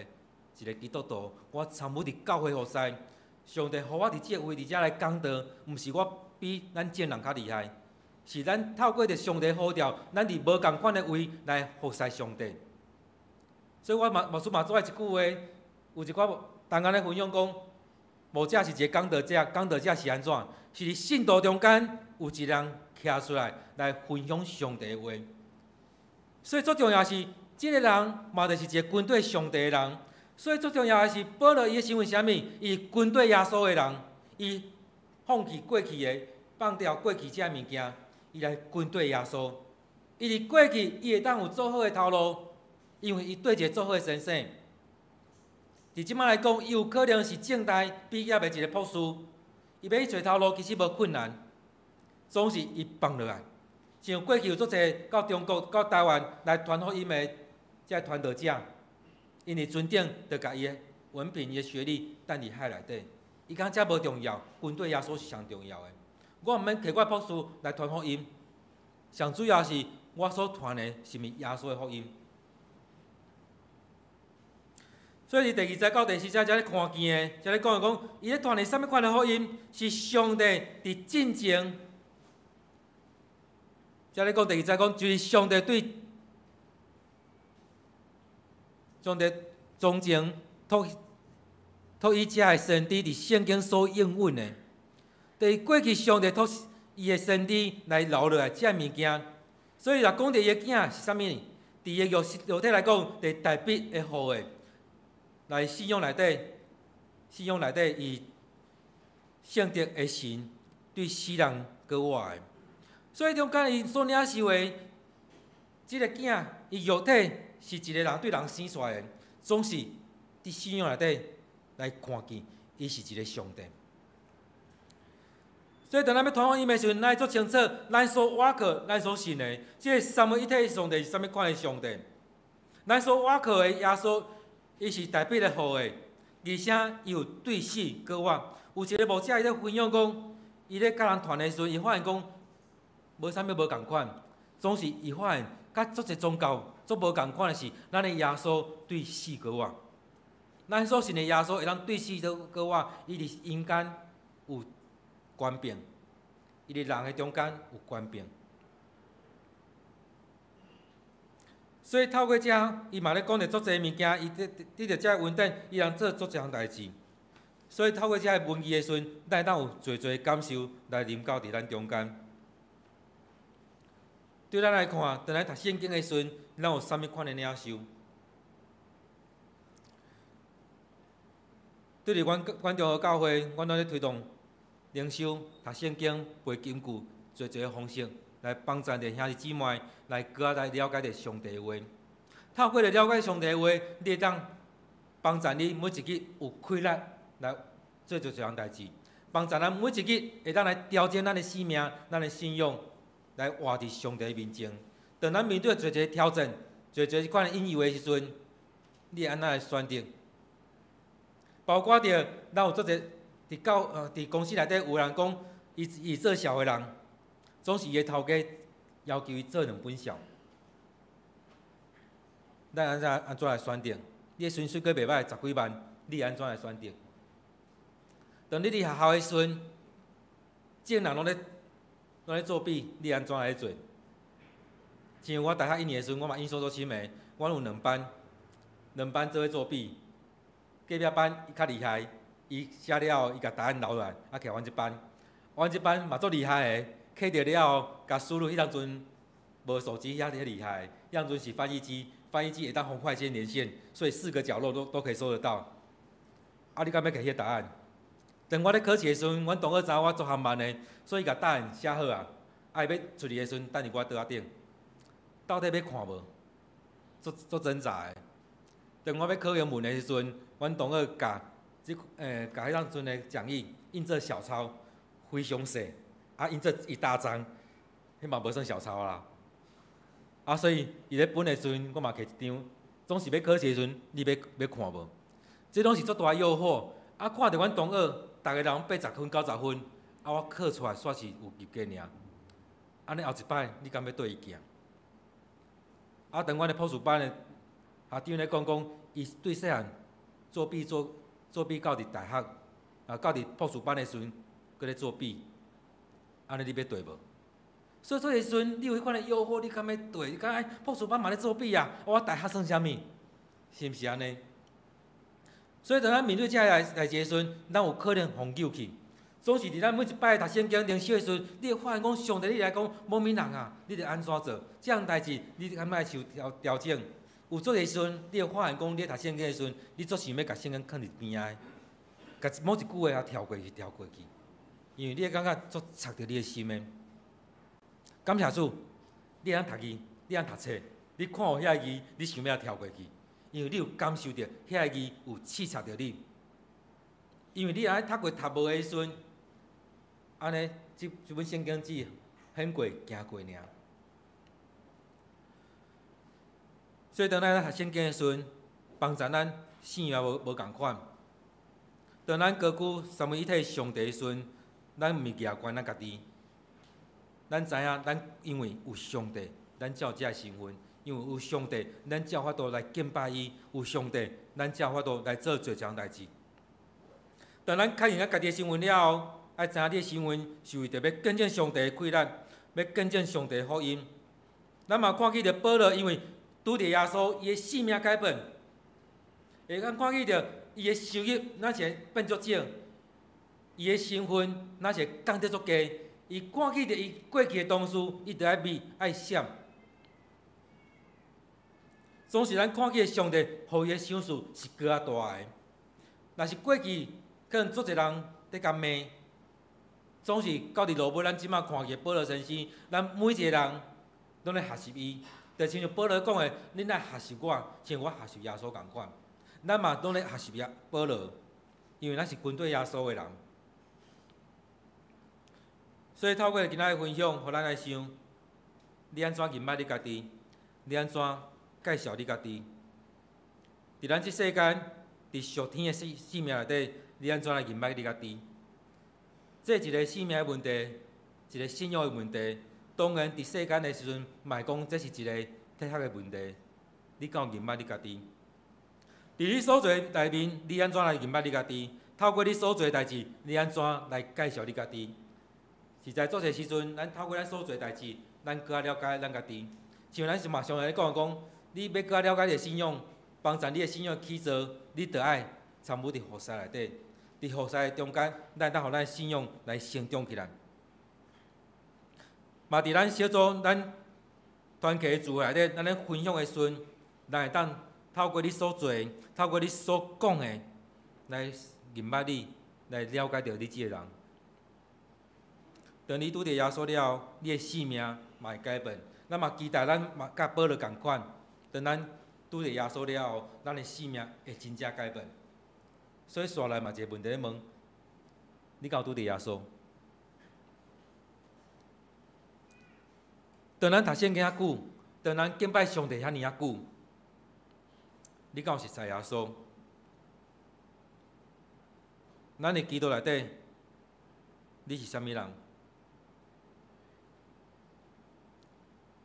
一個基督徒，我參與佇教會服侍。上帝予我佇這個位置遮來講道，毋是我比咱眾人較厲害，是咱透過著上帝呼召，咱佇無仝款的位來服侍上帝。所以我嘛牧師嘛足愛一句話，有一寡同工咧分享講，牧者是一个講道者，講道者是按怎？是佇信徒中間有一个人徛出來來分享上帝的話。所以最重要是，這个人嘛就是一个跟綴上帝的人。所以最重要的是，保羅伊的身份是啥物？伊跟綴耶穌的人，伊放棄過去的，放掉過去這物件，伊來跟綴耶穌。伊佇過去，伊會當有做好的頭路，因為伊綴一个做好的先生。佇這擺來講，伊有可能是政大畢業的一个博士，伊欲去揣頭路其實無困難，總是伊放落來。像過去有足濟到中國、到台灣來傳福音的這傳道者。𪜶佇船頂就共伊的文憑、伊的學歷擲佇海內底，伊感覺這無重要，跟綴耶穌是上重要的。我毋免提我博士來傳福音，上主要是我所傳的是毋是耶穌的福音。所以佇第二節到第四節，遮咧看見的，遮咧講講，伊咧傳的啥物款的福音？是上帝佇進前，遮咧講第二節講，就是上帝對。上帝從前託託以遮的先知佇聖經所應允的，佇過去上帝託伊的先知來留落來這物件，所以若講著伊的囝是啥物？佇伊的肉體來講，佇大衛的後裔，來信仰內底，信仰內底伊聖德的神對死人閣活的，所以中間伊所領受的這个囝，伊肉體。是一个人對人生出來的，總是佇信仰內底來看見，伊是一个上帝。所以，當咱欲傳福音的時陣，咱愛足清楚，咱所倚靠、咱所信的，這个三位一體的上帝是啥物款的上帝？咱所倚靠的耶穌，伊是大衛的後裔，而且伊有對死閣活。有一个牧者伊咧分享講，伊咧佮人傳的時陣，伊發現講無啥物無仝款，總是伊發現佮足濟宗教。足無仝款的是，咱的耶穌對死閣活。咱所信的耶穌會當對死閣活，伊佇陰間有權柄，伊佇人的中間有權柄。所以透過這，伊嘛咧講著足濟物件，伊得得著這个恩典，伊通做足濟項代誌。所以透過這个文字的時陣，咱會當有濟濟感受來臨到佇咱中間。對咱來看，當咱讀聖經的時陣，咱有啥物款的領受？對佇阮阮中和教會，阮攏咧推動靈修、讀聖經、背金句，濟濟的方式來幫助著兄弟姊妹來閣較來了解著上帝的話。透過著了解上帝的話，你會當幫助你每一日有氣力來做濟濟項代誌，幫助咱每一日會當來調整咱的生命、咱的信仰。來活佇上帝面前，當咱面對濟濟挑戰、濟濟這款引誘的時陣，你會按怎來選擇？包括著咱有足濟佇教佇公司內底有人講，伊伊做痟的人，總是伊的頭家要求伊做兩本痟。咱按怎來選擇？你的薪水閣袂䆀，十幾萬，你按怎來選擇？當你佇學校的時陣，眾人攏咧作弊，你按怎來做？像我大學一年的時陣，我嘛印象足深的，阮有兩班，兩班做伙作弊。隔壁班伊較厲害，伊寫了後，伊共答案留落來，啊，寄阮這班。阮這班嘛足厲害的，揢著了後，共輸入彼當陣無手機遐遐厲害，彼當陣是翻譯機，翻譯機會當紅外線連線，所以四個角落都可以搜得到。啊，你敢欲摕彼個答案？當我咧考試的時陣，阮同學知影我足含慢的，所以共答案寫好啊。啊，伊欲出去的時陣，等佇我桌仔頂，到底欲看無？足足掙扎的。當我欲考英文的時陣，阮同學共這共彼當陣的講義印做小抄，非常細，啊印做一大張，彼嘛無算小抄啦。啊，所以伊咧分的時陣，我嘛摕一張，總是欲考試的時陣，你欲欲看無？這攏是足大的誘惑。啊，看著阮同學，逐个人80分、90分，啊，我考出來煞是有及格爾。按呢後一擺，你敢欲綴伊行？啊，當阮的博士班的校長咧講講，伊對細漢作弊作弊到佇大學，啊，到佇博士班的時陣，閣咧作弊，按呢你欲綴無？所以這個時陣，你有彼款的誘惑，你敢欲綴？你感覺博士班嘛咧作弊啊？我大學算啥物？是毋是按呢？所以當咱面對這个代誌的時陣，咱有可能予誘去。總是佇咱每一擺讀聖經靈修的時陣，你會發現講，上帝你來講，某物人啊，你著按怎做？這項代誌，你敢愛受調整？有足濟時陣，你會發現講，你讀聖經的時陣，你足想欲共聖經囥佇邊仔，共某一句話跳過去，跳過去，因為你會感覺足插著你的心的。感謝主，你會當讀字，你會當讀冊，你看到遐個字，你想欲跳過去，因為你有感受著遐個字有刺插著你。因為你若讀過讀無的時陣，按呢，這本聖經只顯過行過爾。所以當咱讀聖經的時陣，幫助咱生命無仝款。當咱高舉三位一體上帝的時陣，咱毋是舉懸咱家己，咱知影咱因為有上帝，咱才有這个身份；因為有上帝，咱才有法度來敬拜伊；有上帝，咱才有法度來做濟項代誌。當咱確認咱家己的身份了後，愛知影你的身份是為著欲見證上帝的氣力，欲見證上帝的福音。咱嘛看見著保羅，因為拄著耶穌，伊的性命改變，會當看見著伊的收入，若是變足少，伊的身份若是降得足低。伊看見著伊過去的同事，伊著愛避愛閃。總是咱看見上帝予伊的賞賜是閣較大的。若是過去可能足濟人佇共罵，總是到佇落尾，咱這馬看見保羅先生，咱每一個人攏咧學習伊，就親像保羅講的，恁愛學習我，像我學習耶穌仝款。咱嘛攏咧學習耶保羅，因為咱是跟隨耶穌的人。所以透過今仔的分享，予咱來想，你按怎認捌你家己？你按怎介紹你家己？佇咱這世間，佇屬天的生命內底，你按怎來認捌你家己？這一個生命的問題，一個信仰的問題。當然，佇世間的時陣，嘛會講這是一個哲學的問題。你敢有認捌你家己？佇你所做的內面，你按怎來認捌你家己？透過你所做的代誌，你按怎來介紹你家己？實在做濟時陣，咱透過咱所做的代誌，咱閣較了解咱家己。像咱是嘛常來講講，你欲閣較了解你的信仰，幫助你的信仰起造，你著愛參與佇服侍內底。佇服侍的中間，咱會當予咱的信仰來成長起來。嘛，佇咱小組、咱團契的聚會內底，咱咧分享的時陣，咱會當透過你所做的，透過你所講的，來認捌你，來了解著你這个人。當你拄著耶穌了後，你的生命嘛會改變。咱嘛期待咱嘛佮保羅仝款，當咱拄著耶穌了後，咱的生命會真正改變。所以，紲來嘛一个問題咧問：你敢有拄著耶穌？當咱讀聖經遐久，當咱敬拜上帝遐爾仔久，你敢有熟似耶穌？咱的基督內底，你是啥物人？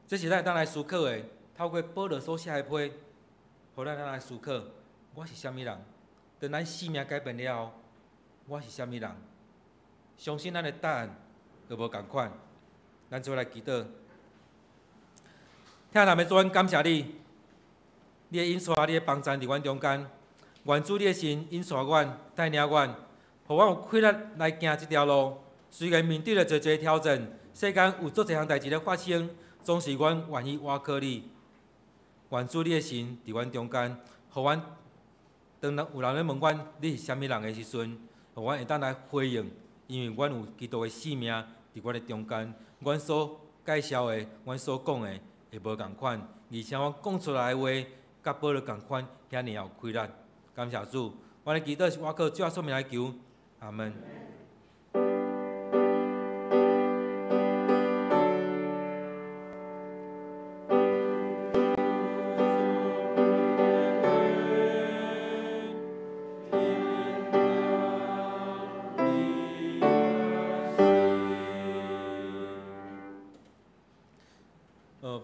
這是咱會當來思考的。透過保羅所寫的批，予咱来思考，我是啥物人？当咱生命改变了后，我是啥物人？相信咱的答案都无仝款。咱做伙来祈祷。疼咱的主，阮感谢你，你的引带，你的帮赞伫阮中间。愿主你的神引带阮，带领阮，予阮有气力来行这条路。虽然面对了济济挑战，世间有足济项代志咧发生，总是阮愿意倚靠你。愿主你的神伫阮中间，予阮当有人咧问阮你是啥物人的时阵，予阮会当来回应，因为阮有基督的生命伫阮的中间，阮所介绍的，阮所讲的会无仝款，而且阮讲出来的话，佮保罗仝款，遐尔有气力。感谢主，阮的祈祷是倚靠主耶稣名来求，阿门。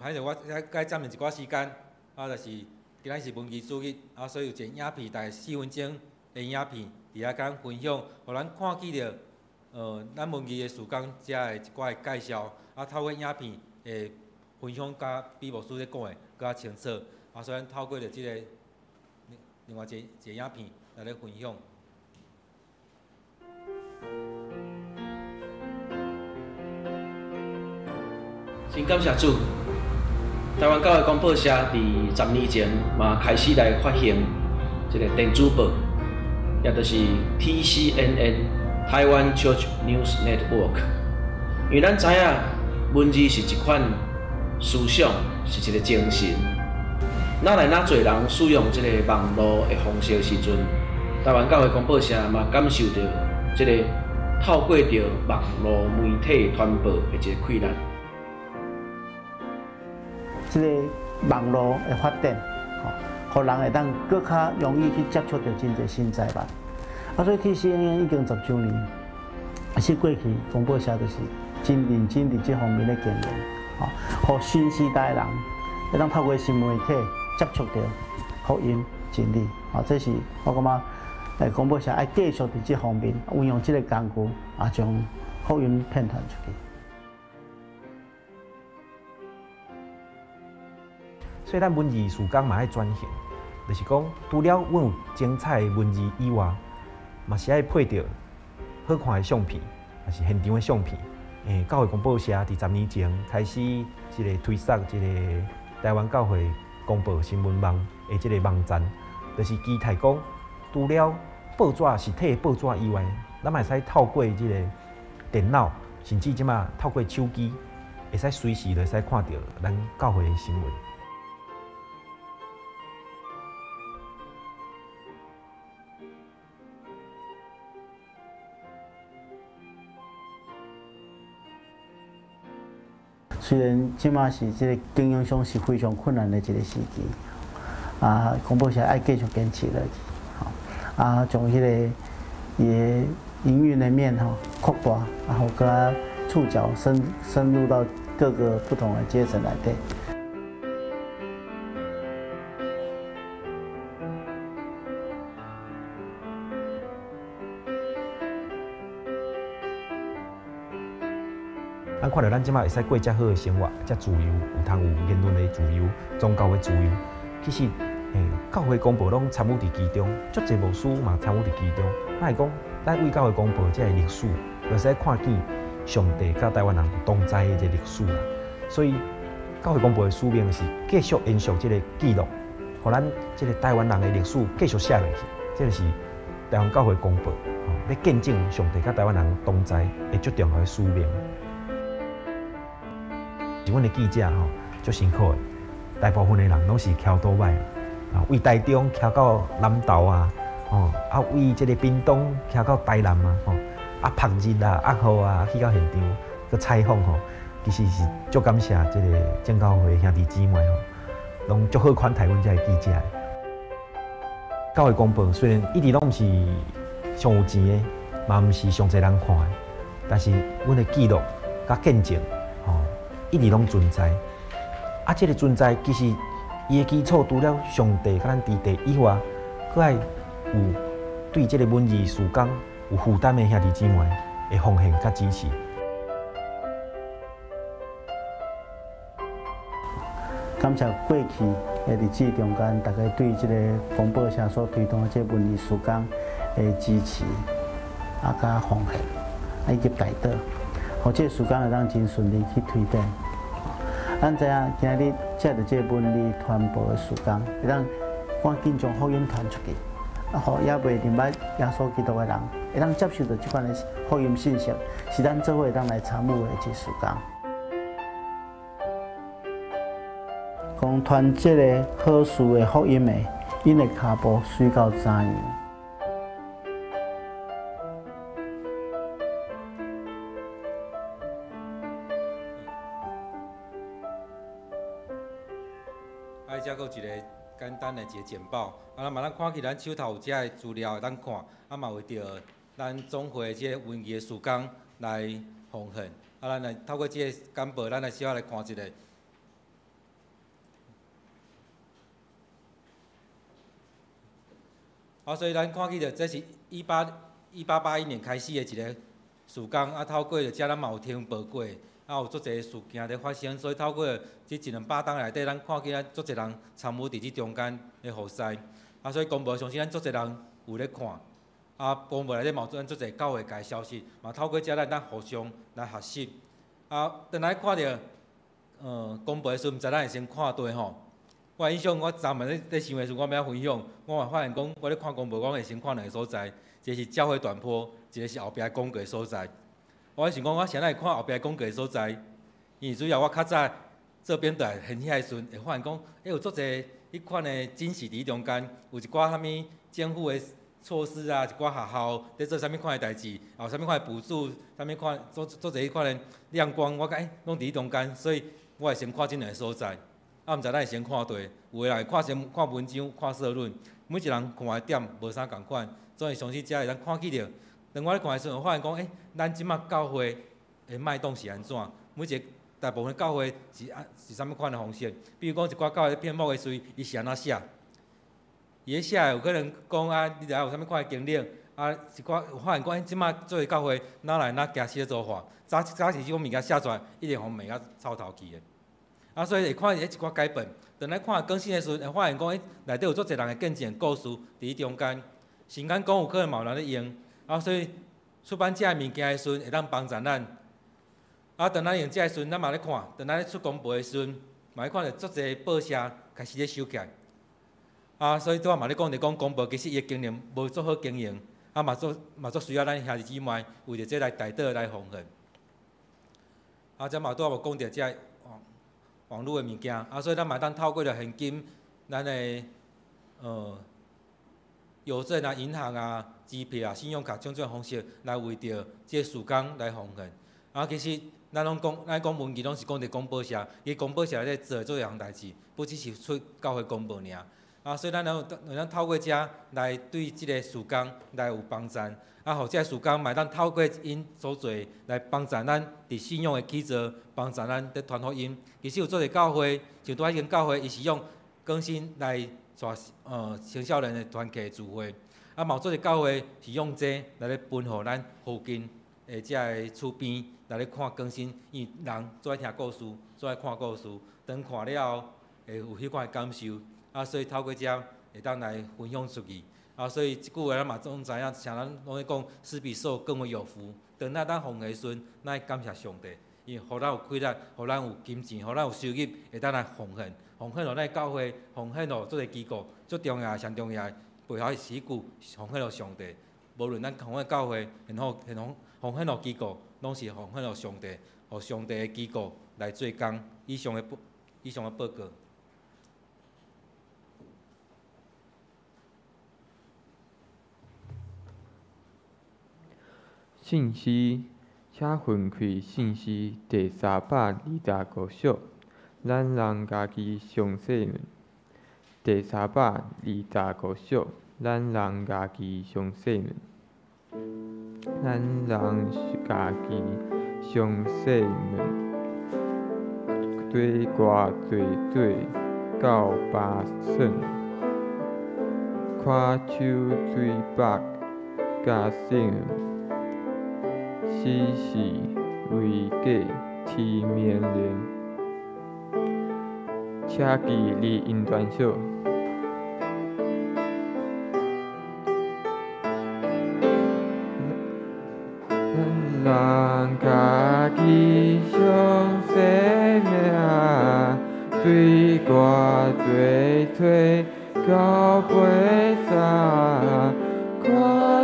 歹势，我该占用一寡时间，啊，就是今仔是文字主日，啊，所以有一个影片，大概4分钟的影片，伫遐共咱分享，予咱看见著，咱文字的事工遮的一寡的介绍，啊，透过影片会分享甲比牧师咧讲的阁较清楚，啊，所以咱透过著这个另外一个影片来咧分享。真感谢主。台湾教会广播社伫10年前嘛开始来发行这个电子报，也就是 TCNN 台湾 Church News Network。因为咱知影文字是一款思想，是一个精神。哪来哪济人使用这个网路的方式时阵，台湾教会广播社嘛感受到这个透过著网路媒体传播的一个困难。这个网路的发展，吼，予人会当阁较容易去接触到真济新知物。啊，所以 TCNN 已经10周年，是过去广播社就是真认真伫这方面咧经营，吼，予新时代人会当透过新媒体接触到福音真理，吼，这是我感觉，广播社爱继续伫这方面运用这个工具，啊，将福音遍传出去。所以咱文字事工嘛爱转型，就是讲，除了阮有精彩的文字以外，嘛是爱配著好看的相片，也是现场的相片。教会广播社伫10年前开始这个推送这个台湾教会公报新闻网的这个网站，就是期待讲，除了报纸实体的报纸以外，咱嘛会使透过这个电脑，甚至这马透过手机，会使随时就会使看到咱教会的新闻。虽然这马是这个经营上是非常困难的一个时期，啊，广播社爱继续坚持落去，吼，啊，将彼个伊的营运的面吼扩大，啊，予阁触角深入到各个不同的阶层内底。咱看到咱这马会使过遮好的生活，遮自由，有通有言论的自由，宗教的自由。其实，教会公报拢参与伫其中，足济牧师嘛参与伫其中。咱会讲，咱为教会公报这个历史，会使看见上帝佮台湾人同在的这个历史啦。所以，教会公报的使命是继续延续这个记录，予咱这个台湾人的历史继续写落去。这个是台湾教会公报，吼，咧见证上帝佮台湾人同在的足重要的使命。是阮的记者吼，足辛苦的，大部分的人拢是骑倒摆，啊，为台中骑到南投啊，吼，啊，为这个屏东骑到台南啊，吼，啊，曝日啊，压雨啊，去到现场去采访吼，其实是足感谢这个正教会兄弟姊妹吼，拢足好款待阮这个记者的。教会公报虽然一直拢毋是上有钱的，嘛毋是上济人看的，但是阮的记录佮见证，吼，一直拢存在。啊，这个存在其实伊的基础除了上帝佮咱弟弟以外，阁爱有对这个文字事工有负担的兄弟姊妹的奉献佮支持。感谢过去的日子中间，大家对这个公报社所推动的这个文字事工的支持，佮奉献，以及代祷，予这个事工会当真顺利去推展。咱知影今日借著这个文字传播的事工，会当赶紧将福音传出去，予犹未认捌耶稣基督的人，会当接受到这款的福音信息，是咱做伙会当来参与的一个事工。讲传这个好事的福音的，𪜶的跤步随到怎样？啊，遮阁有一个简单的一个简报，咱嘛咱看起咱手头有遮个资料会当看，嘛为著咱总会这个文艺的事工来奉献，咱来透过这个简报，咱来小可来看一下。所以咱看起著，这是1881年开始的一个事工，透过著遮咱嘛有听报过，有足济事件咧发生，所以透过这一两百冬内底，咱看见咱足济人参与伫这中间的服侍，所以公报相信咱足济人有咧看，公报内底嘛有咱足济教会界消息，嘛透过遮咱当互相来学习。当来看著，公报的时阵，毋知咱会先看对吼。我印象，我昨暝咧想的时阵，我欲分享，我嘛发现讲，我咧看公报，我会先看两个所在，一个是教会传播，一个是后壁广告的所在。我想讲，我先来看后壁广告的所在，因为主要我较早做编导现遐的时阵，会发现讲，有足济彼款的惊喜伫中间，有一寡啥物政府的措施啊，一寡学校伫做啥物款的代志，有啥物款的补助，啥物款做做济彼款的亮光，我讲拢伫中间，所以我会先看这两个所在。毋知咱会先看对，有的人会看先看文章、看社论，每一个人看的点无啥仝款，所以相信遮会当看起著。当我咧看的时阵，发现讲，咱这马教会的脉动是按怎？每一个大部分教会是按是啥物款的方式？比如讲，一寡教会篇目的时阵，伊是按怎写？伊咧写的有可能讲啊，你著爱有啥物款的经历？一寡有发现讲，这马做教会哪来哪行写作法？早早时这种物件写出来，一定予骂甲臭头去的。所以会看伊一寡改变。当咱看更新的时阵，会发现讲，内底有足济人的见证故事伫中间。时间讲有可能嘛有人咧用，所以出版这个物件的时阵，会当帮助咱。当咱用这个时阵，咱嘛咧看，当咱咧出公报的时阵，嘛咧看著足济报社开始咧收起来。所以拄仔嘛咧讲，就讲公报其实伊的经营无足好经营，嘛足需要咱兄弟姊妹为著这来代祷来奉献。这嘛拄仔有讲著这个网路的物件，所以咱嘛当透过著现金，咱的邮政啊、银行啊、支票啊、信用卡种种方式来为著这个事工来奉献。其实咱拢讲，咱讲文字拢是讲伫广播社，伊广播社咧做做一项代志，不只是出教会公报尔。所以咱能咱透过遮来对这个事工来有帮助。予这个事工嘛会当透过𪜶所做来帮助咱伫信仰的基座，帮助咱伫传福音。其实有足济教会，像拄仔间教会，伊是用更新来带青少年的团契聚会。嘛有足济教会是用这来咧分予咱附近的遮个厝边来咧看更新，因为人最爱听故事，最爱看故事，当看了后会有彼款的感受。所以透过遮会当来分享出去。所以这句话咱嘛总知影，像咱拢咧讲，施比受更为有福。当咱当奉献的时阵，咱爱感谢上帝，因为予咱有气力，予咱有金钱，予咱有收入，会当来奉献，奉献予咱的教会，奉献予这个机构，最重要、上重要的背后是一句奉献予上帝。无论咱奉献教会，然后奉献予机构，拢是奉献予上帝，予上帝的机构来做工。以上的报告。信息，请分开信息第325首，咱人家己上细门。第325首，咱人家己上细门。咱人家己上细门，对歌做对，到巴算，看守水北百姓，死是为过天命令。请记你引传小。咱家己上生命，水歌做吹到八三，看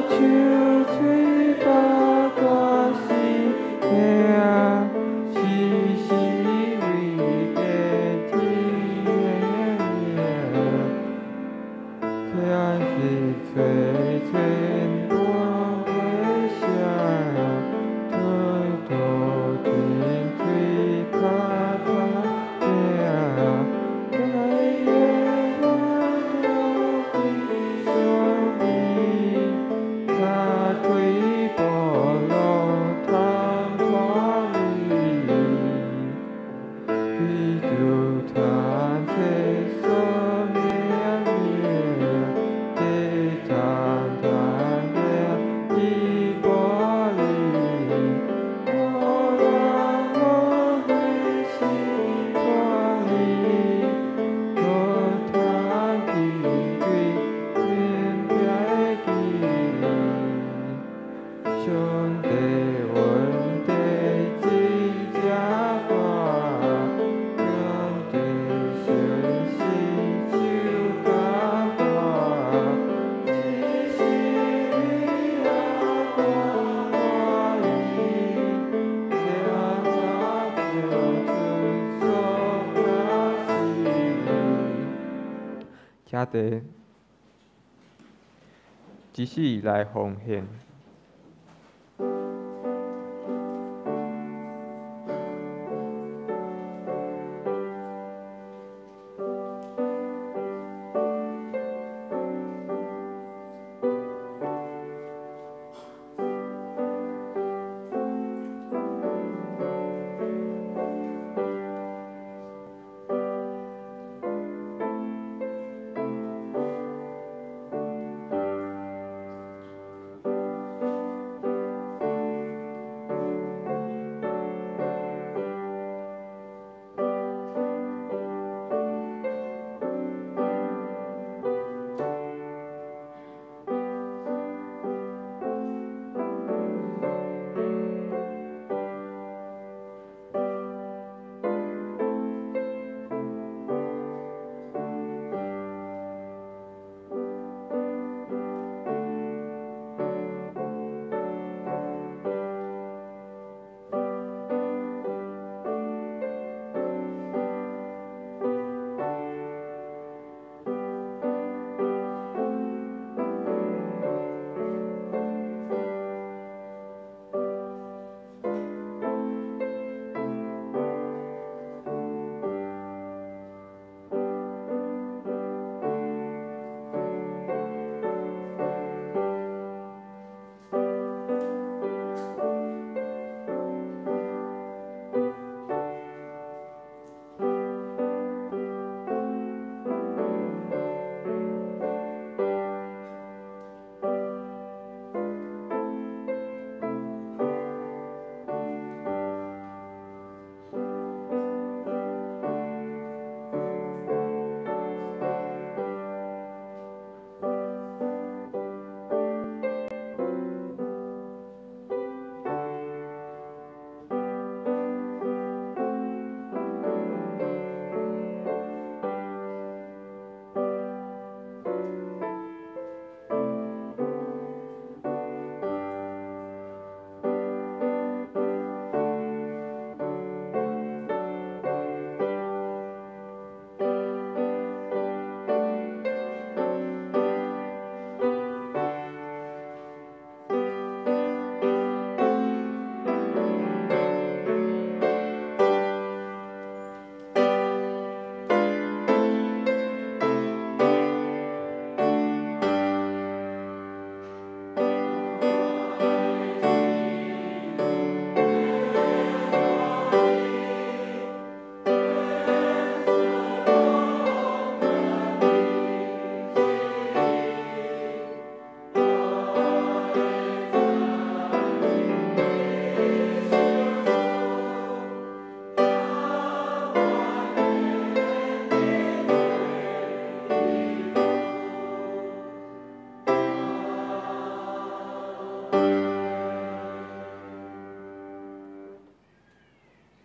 手喙巴歌是命，时时为过天命，听是吹吹半杯声。推土天吹卡塔拼，该的我都归所味，卡开菠萝通拖里，非就谈切说命命，这谈谈命伊玻璃。我人无欢喜看你，无通去对面壁的记。上帝恩典真正大，感谢神是手较大，只是你阿我欢喜，这怎叫出所表示？请伫一世来奉献。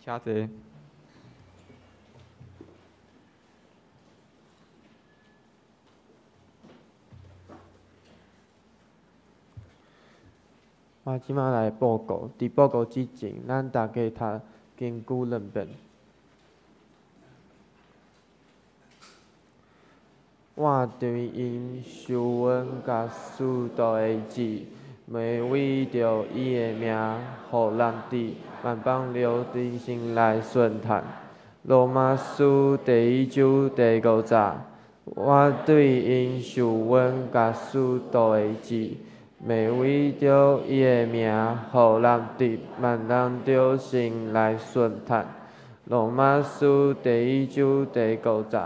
请坐。我这马来报告，伫报告之前，咱大家读经句两遍。我对𪜶受阮佮使徒的职，袂为著伊的名，予人伫万邦流定心来顺叹。罗马书第一章第五节，我对𪜶受阮佮使徒的职，袂为著伊的名，予人伫万人著心来顺叹。罗马书第一章第五节。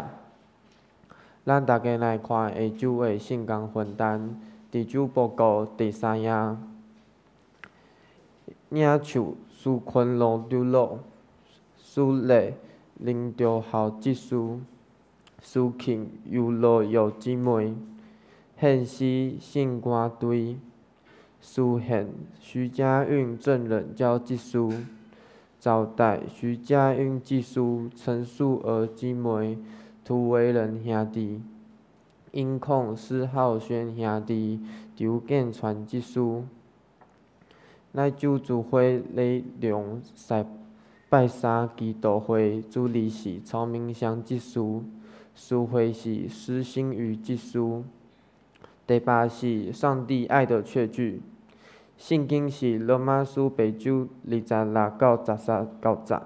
咱大家来看下周的圣工分担，伫周报告第三页，领袖苏坤龙长老、苏丽林兆豪执事、苏庆尤罗玉姊妹、献诗圣歌队、苏献徐家韵郑冷娇执事、招待徐家韵执事陈素娥姊妹。涂维仁兄弟、音控施浩轩兄弟、刘建传执事、乃周主会李龙赛拜三祈祷会主理是曹明祥执事，司会是施新宇执事。第八是上帝爱的确据，圣经是罗马书八章26到13到节。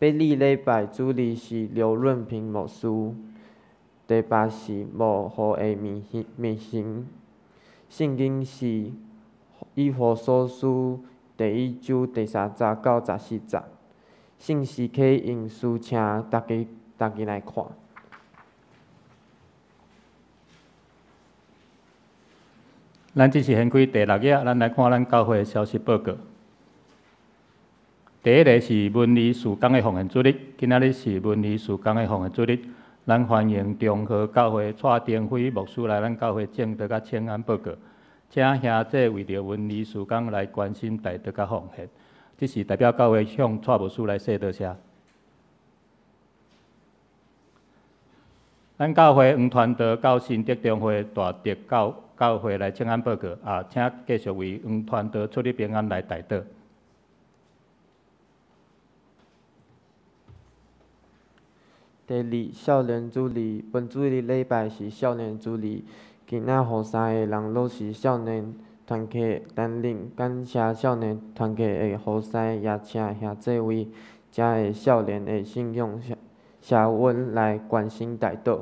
八礼礼拜主理是刘润平牧师。第八是无雨的面形，圣经是以弗所书第一章第三节到14节。信息启用书，请大家大家来看。咱这是掀开第六页，咱来看咱教会的消息报告。第一个是文艺事工的奉献主日，今仔日是文艺事工的奉献主日，咱欢迎中和教会蔡登辉牧师来咱教会证道佮请安报告，请兄弟为著文艺事工来关心代祷佮奉献，这是代表教会向蔡牧师来说多谢。咱教会黄传道到新竹中会大竹教教会来请安报告，啊，请继续为黄传道出入平安来代祷。第二，少年主日，本主日礼拜是少年主日。今仔予三个人拢是少年团契担任，感谢少年团契的予师，也请兄弟为遮个少年的信仰社运来关心代祷。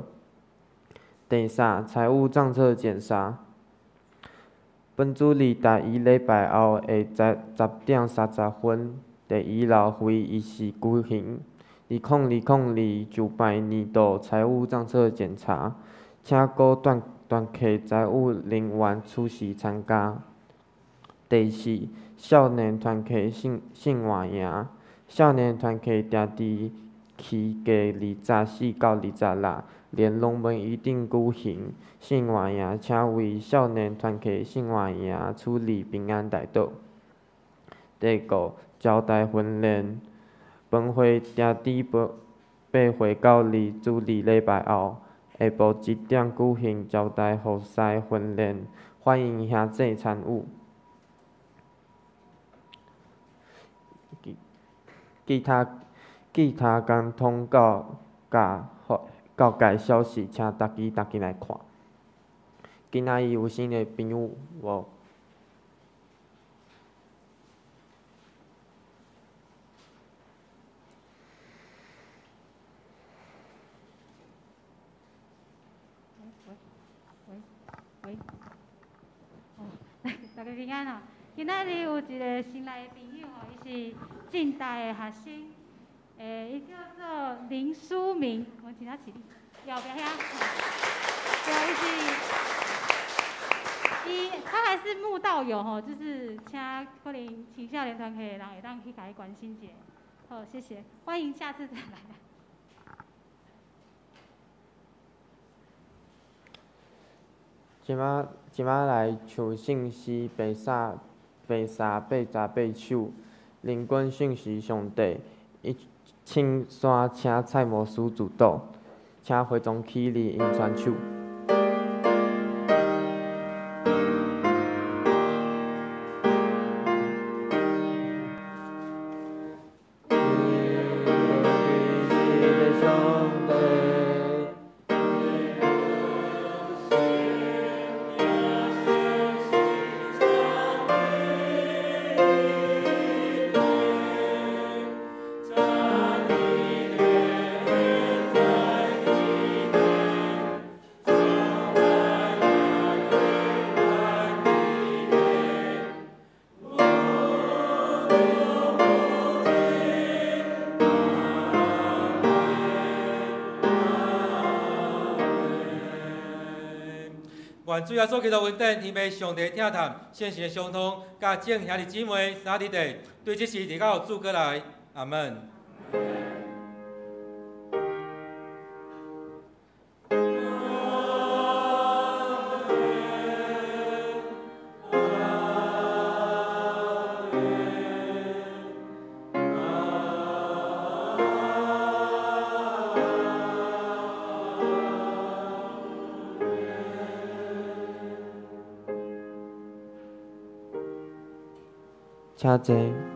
第三，财务账册检查。本主日第一礼拜后的10点30分，伫一楼会议室举行。2020就拜年度财务账册检查，请各团契财务人员出席参加。第四，少年团契圣活营，少年团契定伫期间24到26，连龙门一定举行圣活营，请为少年团契圣活营处理平安代祷。第五，招待训练。本会定伫8岁到二主日礼拜后，下晡1点举行招待服侍训练，欢迎兄弟参与。其他共通告佮告界消息，请大家大家来看。今仔日有新的朋友无？大家平安哦！今仔日有一个新来的朋友吼，伊是政大的学生，伊叫做林书明，我请他起立，后壁遐。对，伊是，他还是慕道友吼，就是请可能青少年团体的人会当去共伊关心一下。好，谢谢，欢迎下次再来。这马来唱圣诗八三八三八十八首，灵军信息上帝，伊青山请蔡牧师主导，请会众起立用传手。愿主耶稣基督恩典、天父上帝疼惜、圣神的相通，佮众兄弟姊妹三弟弟，对这时直到主过来，阿门。请坐。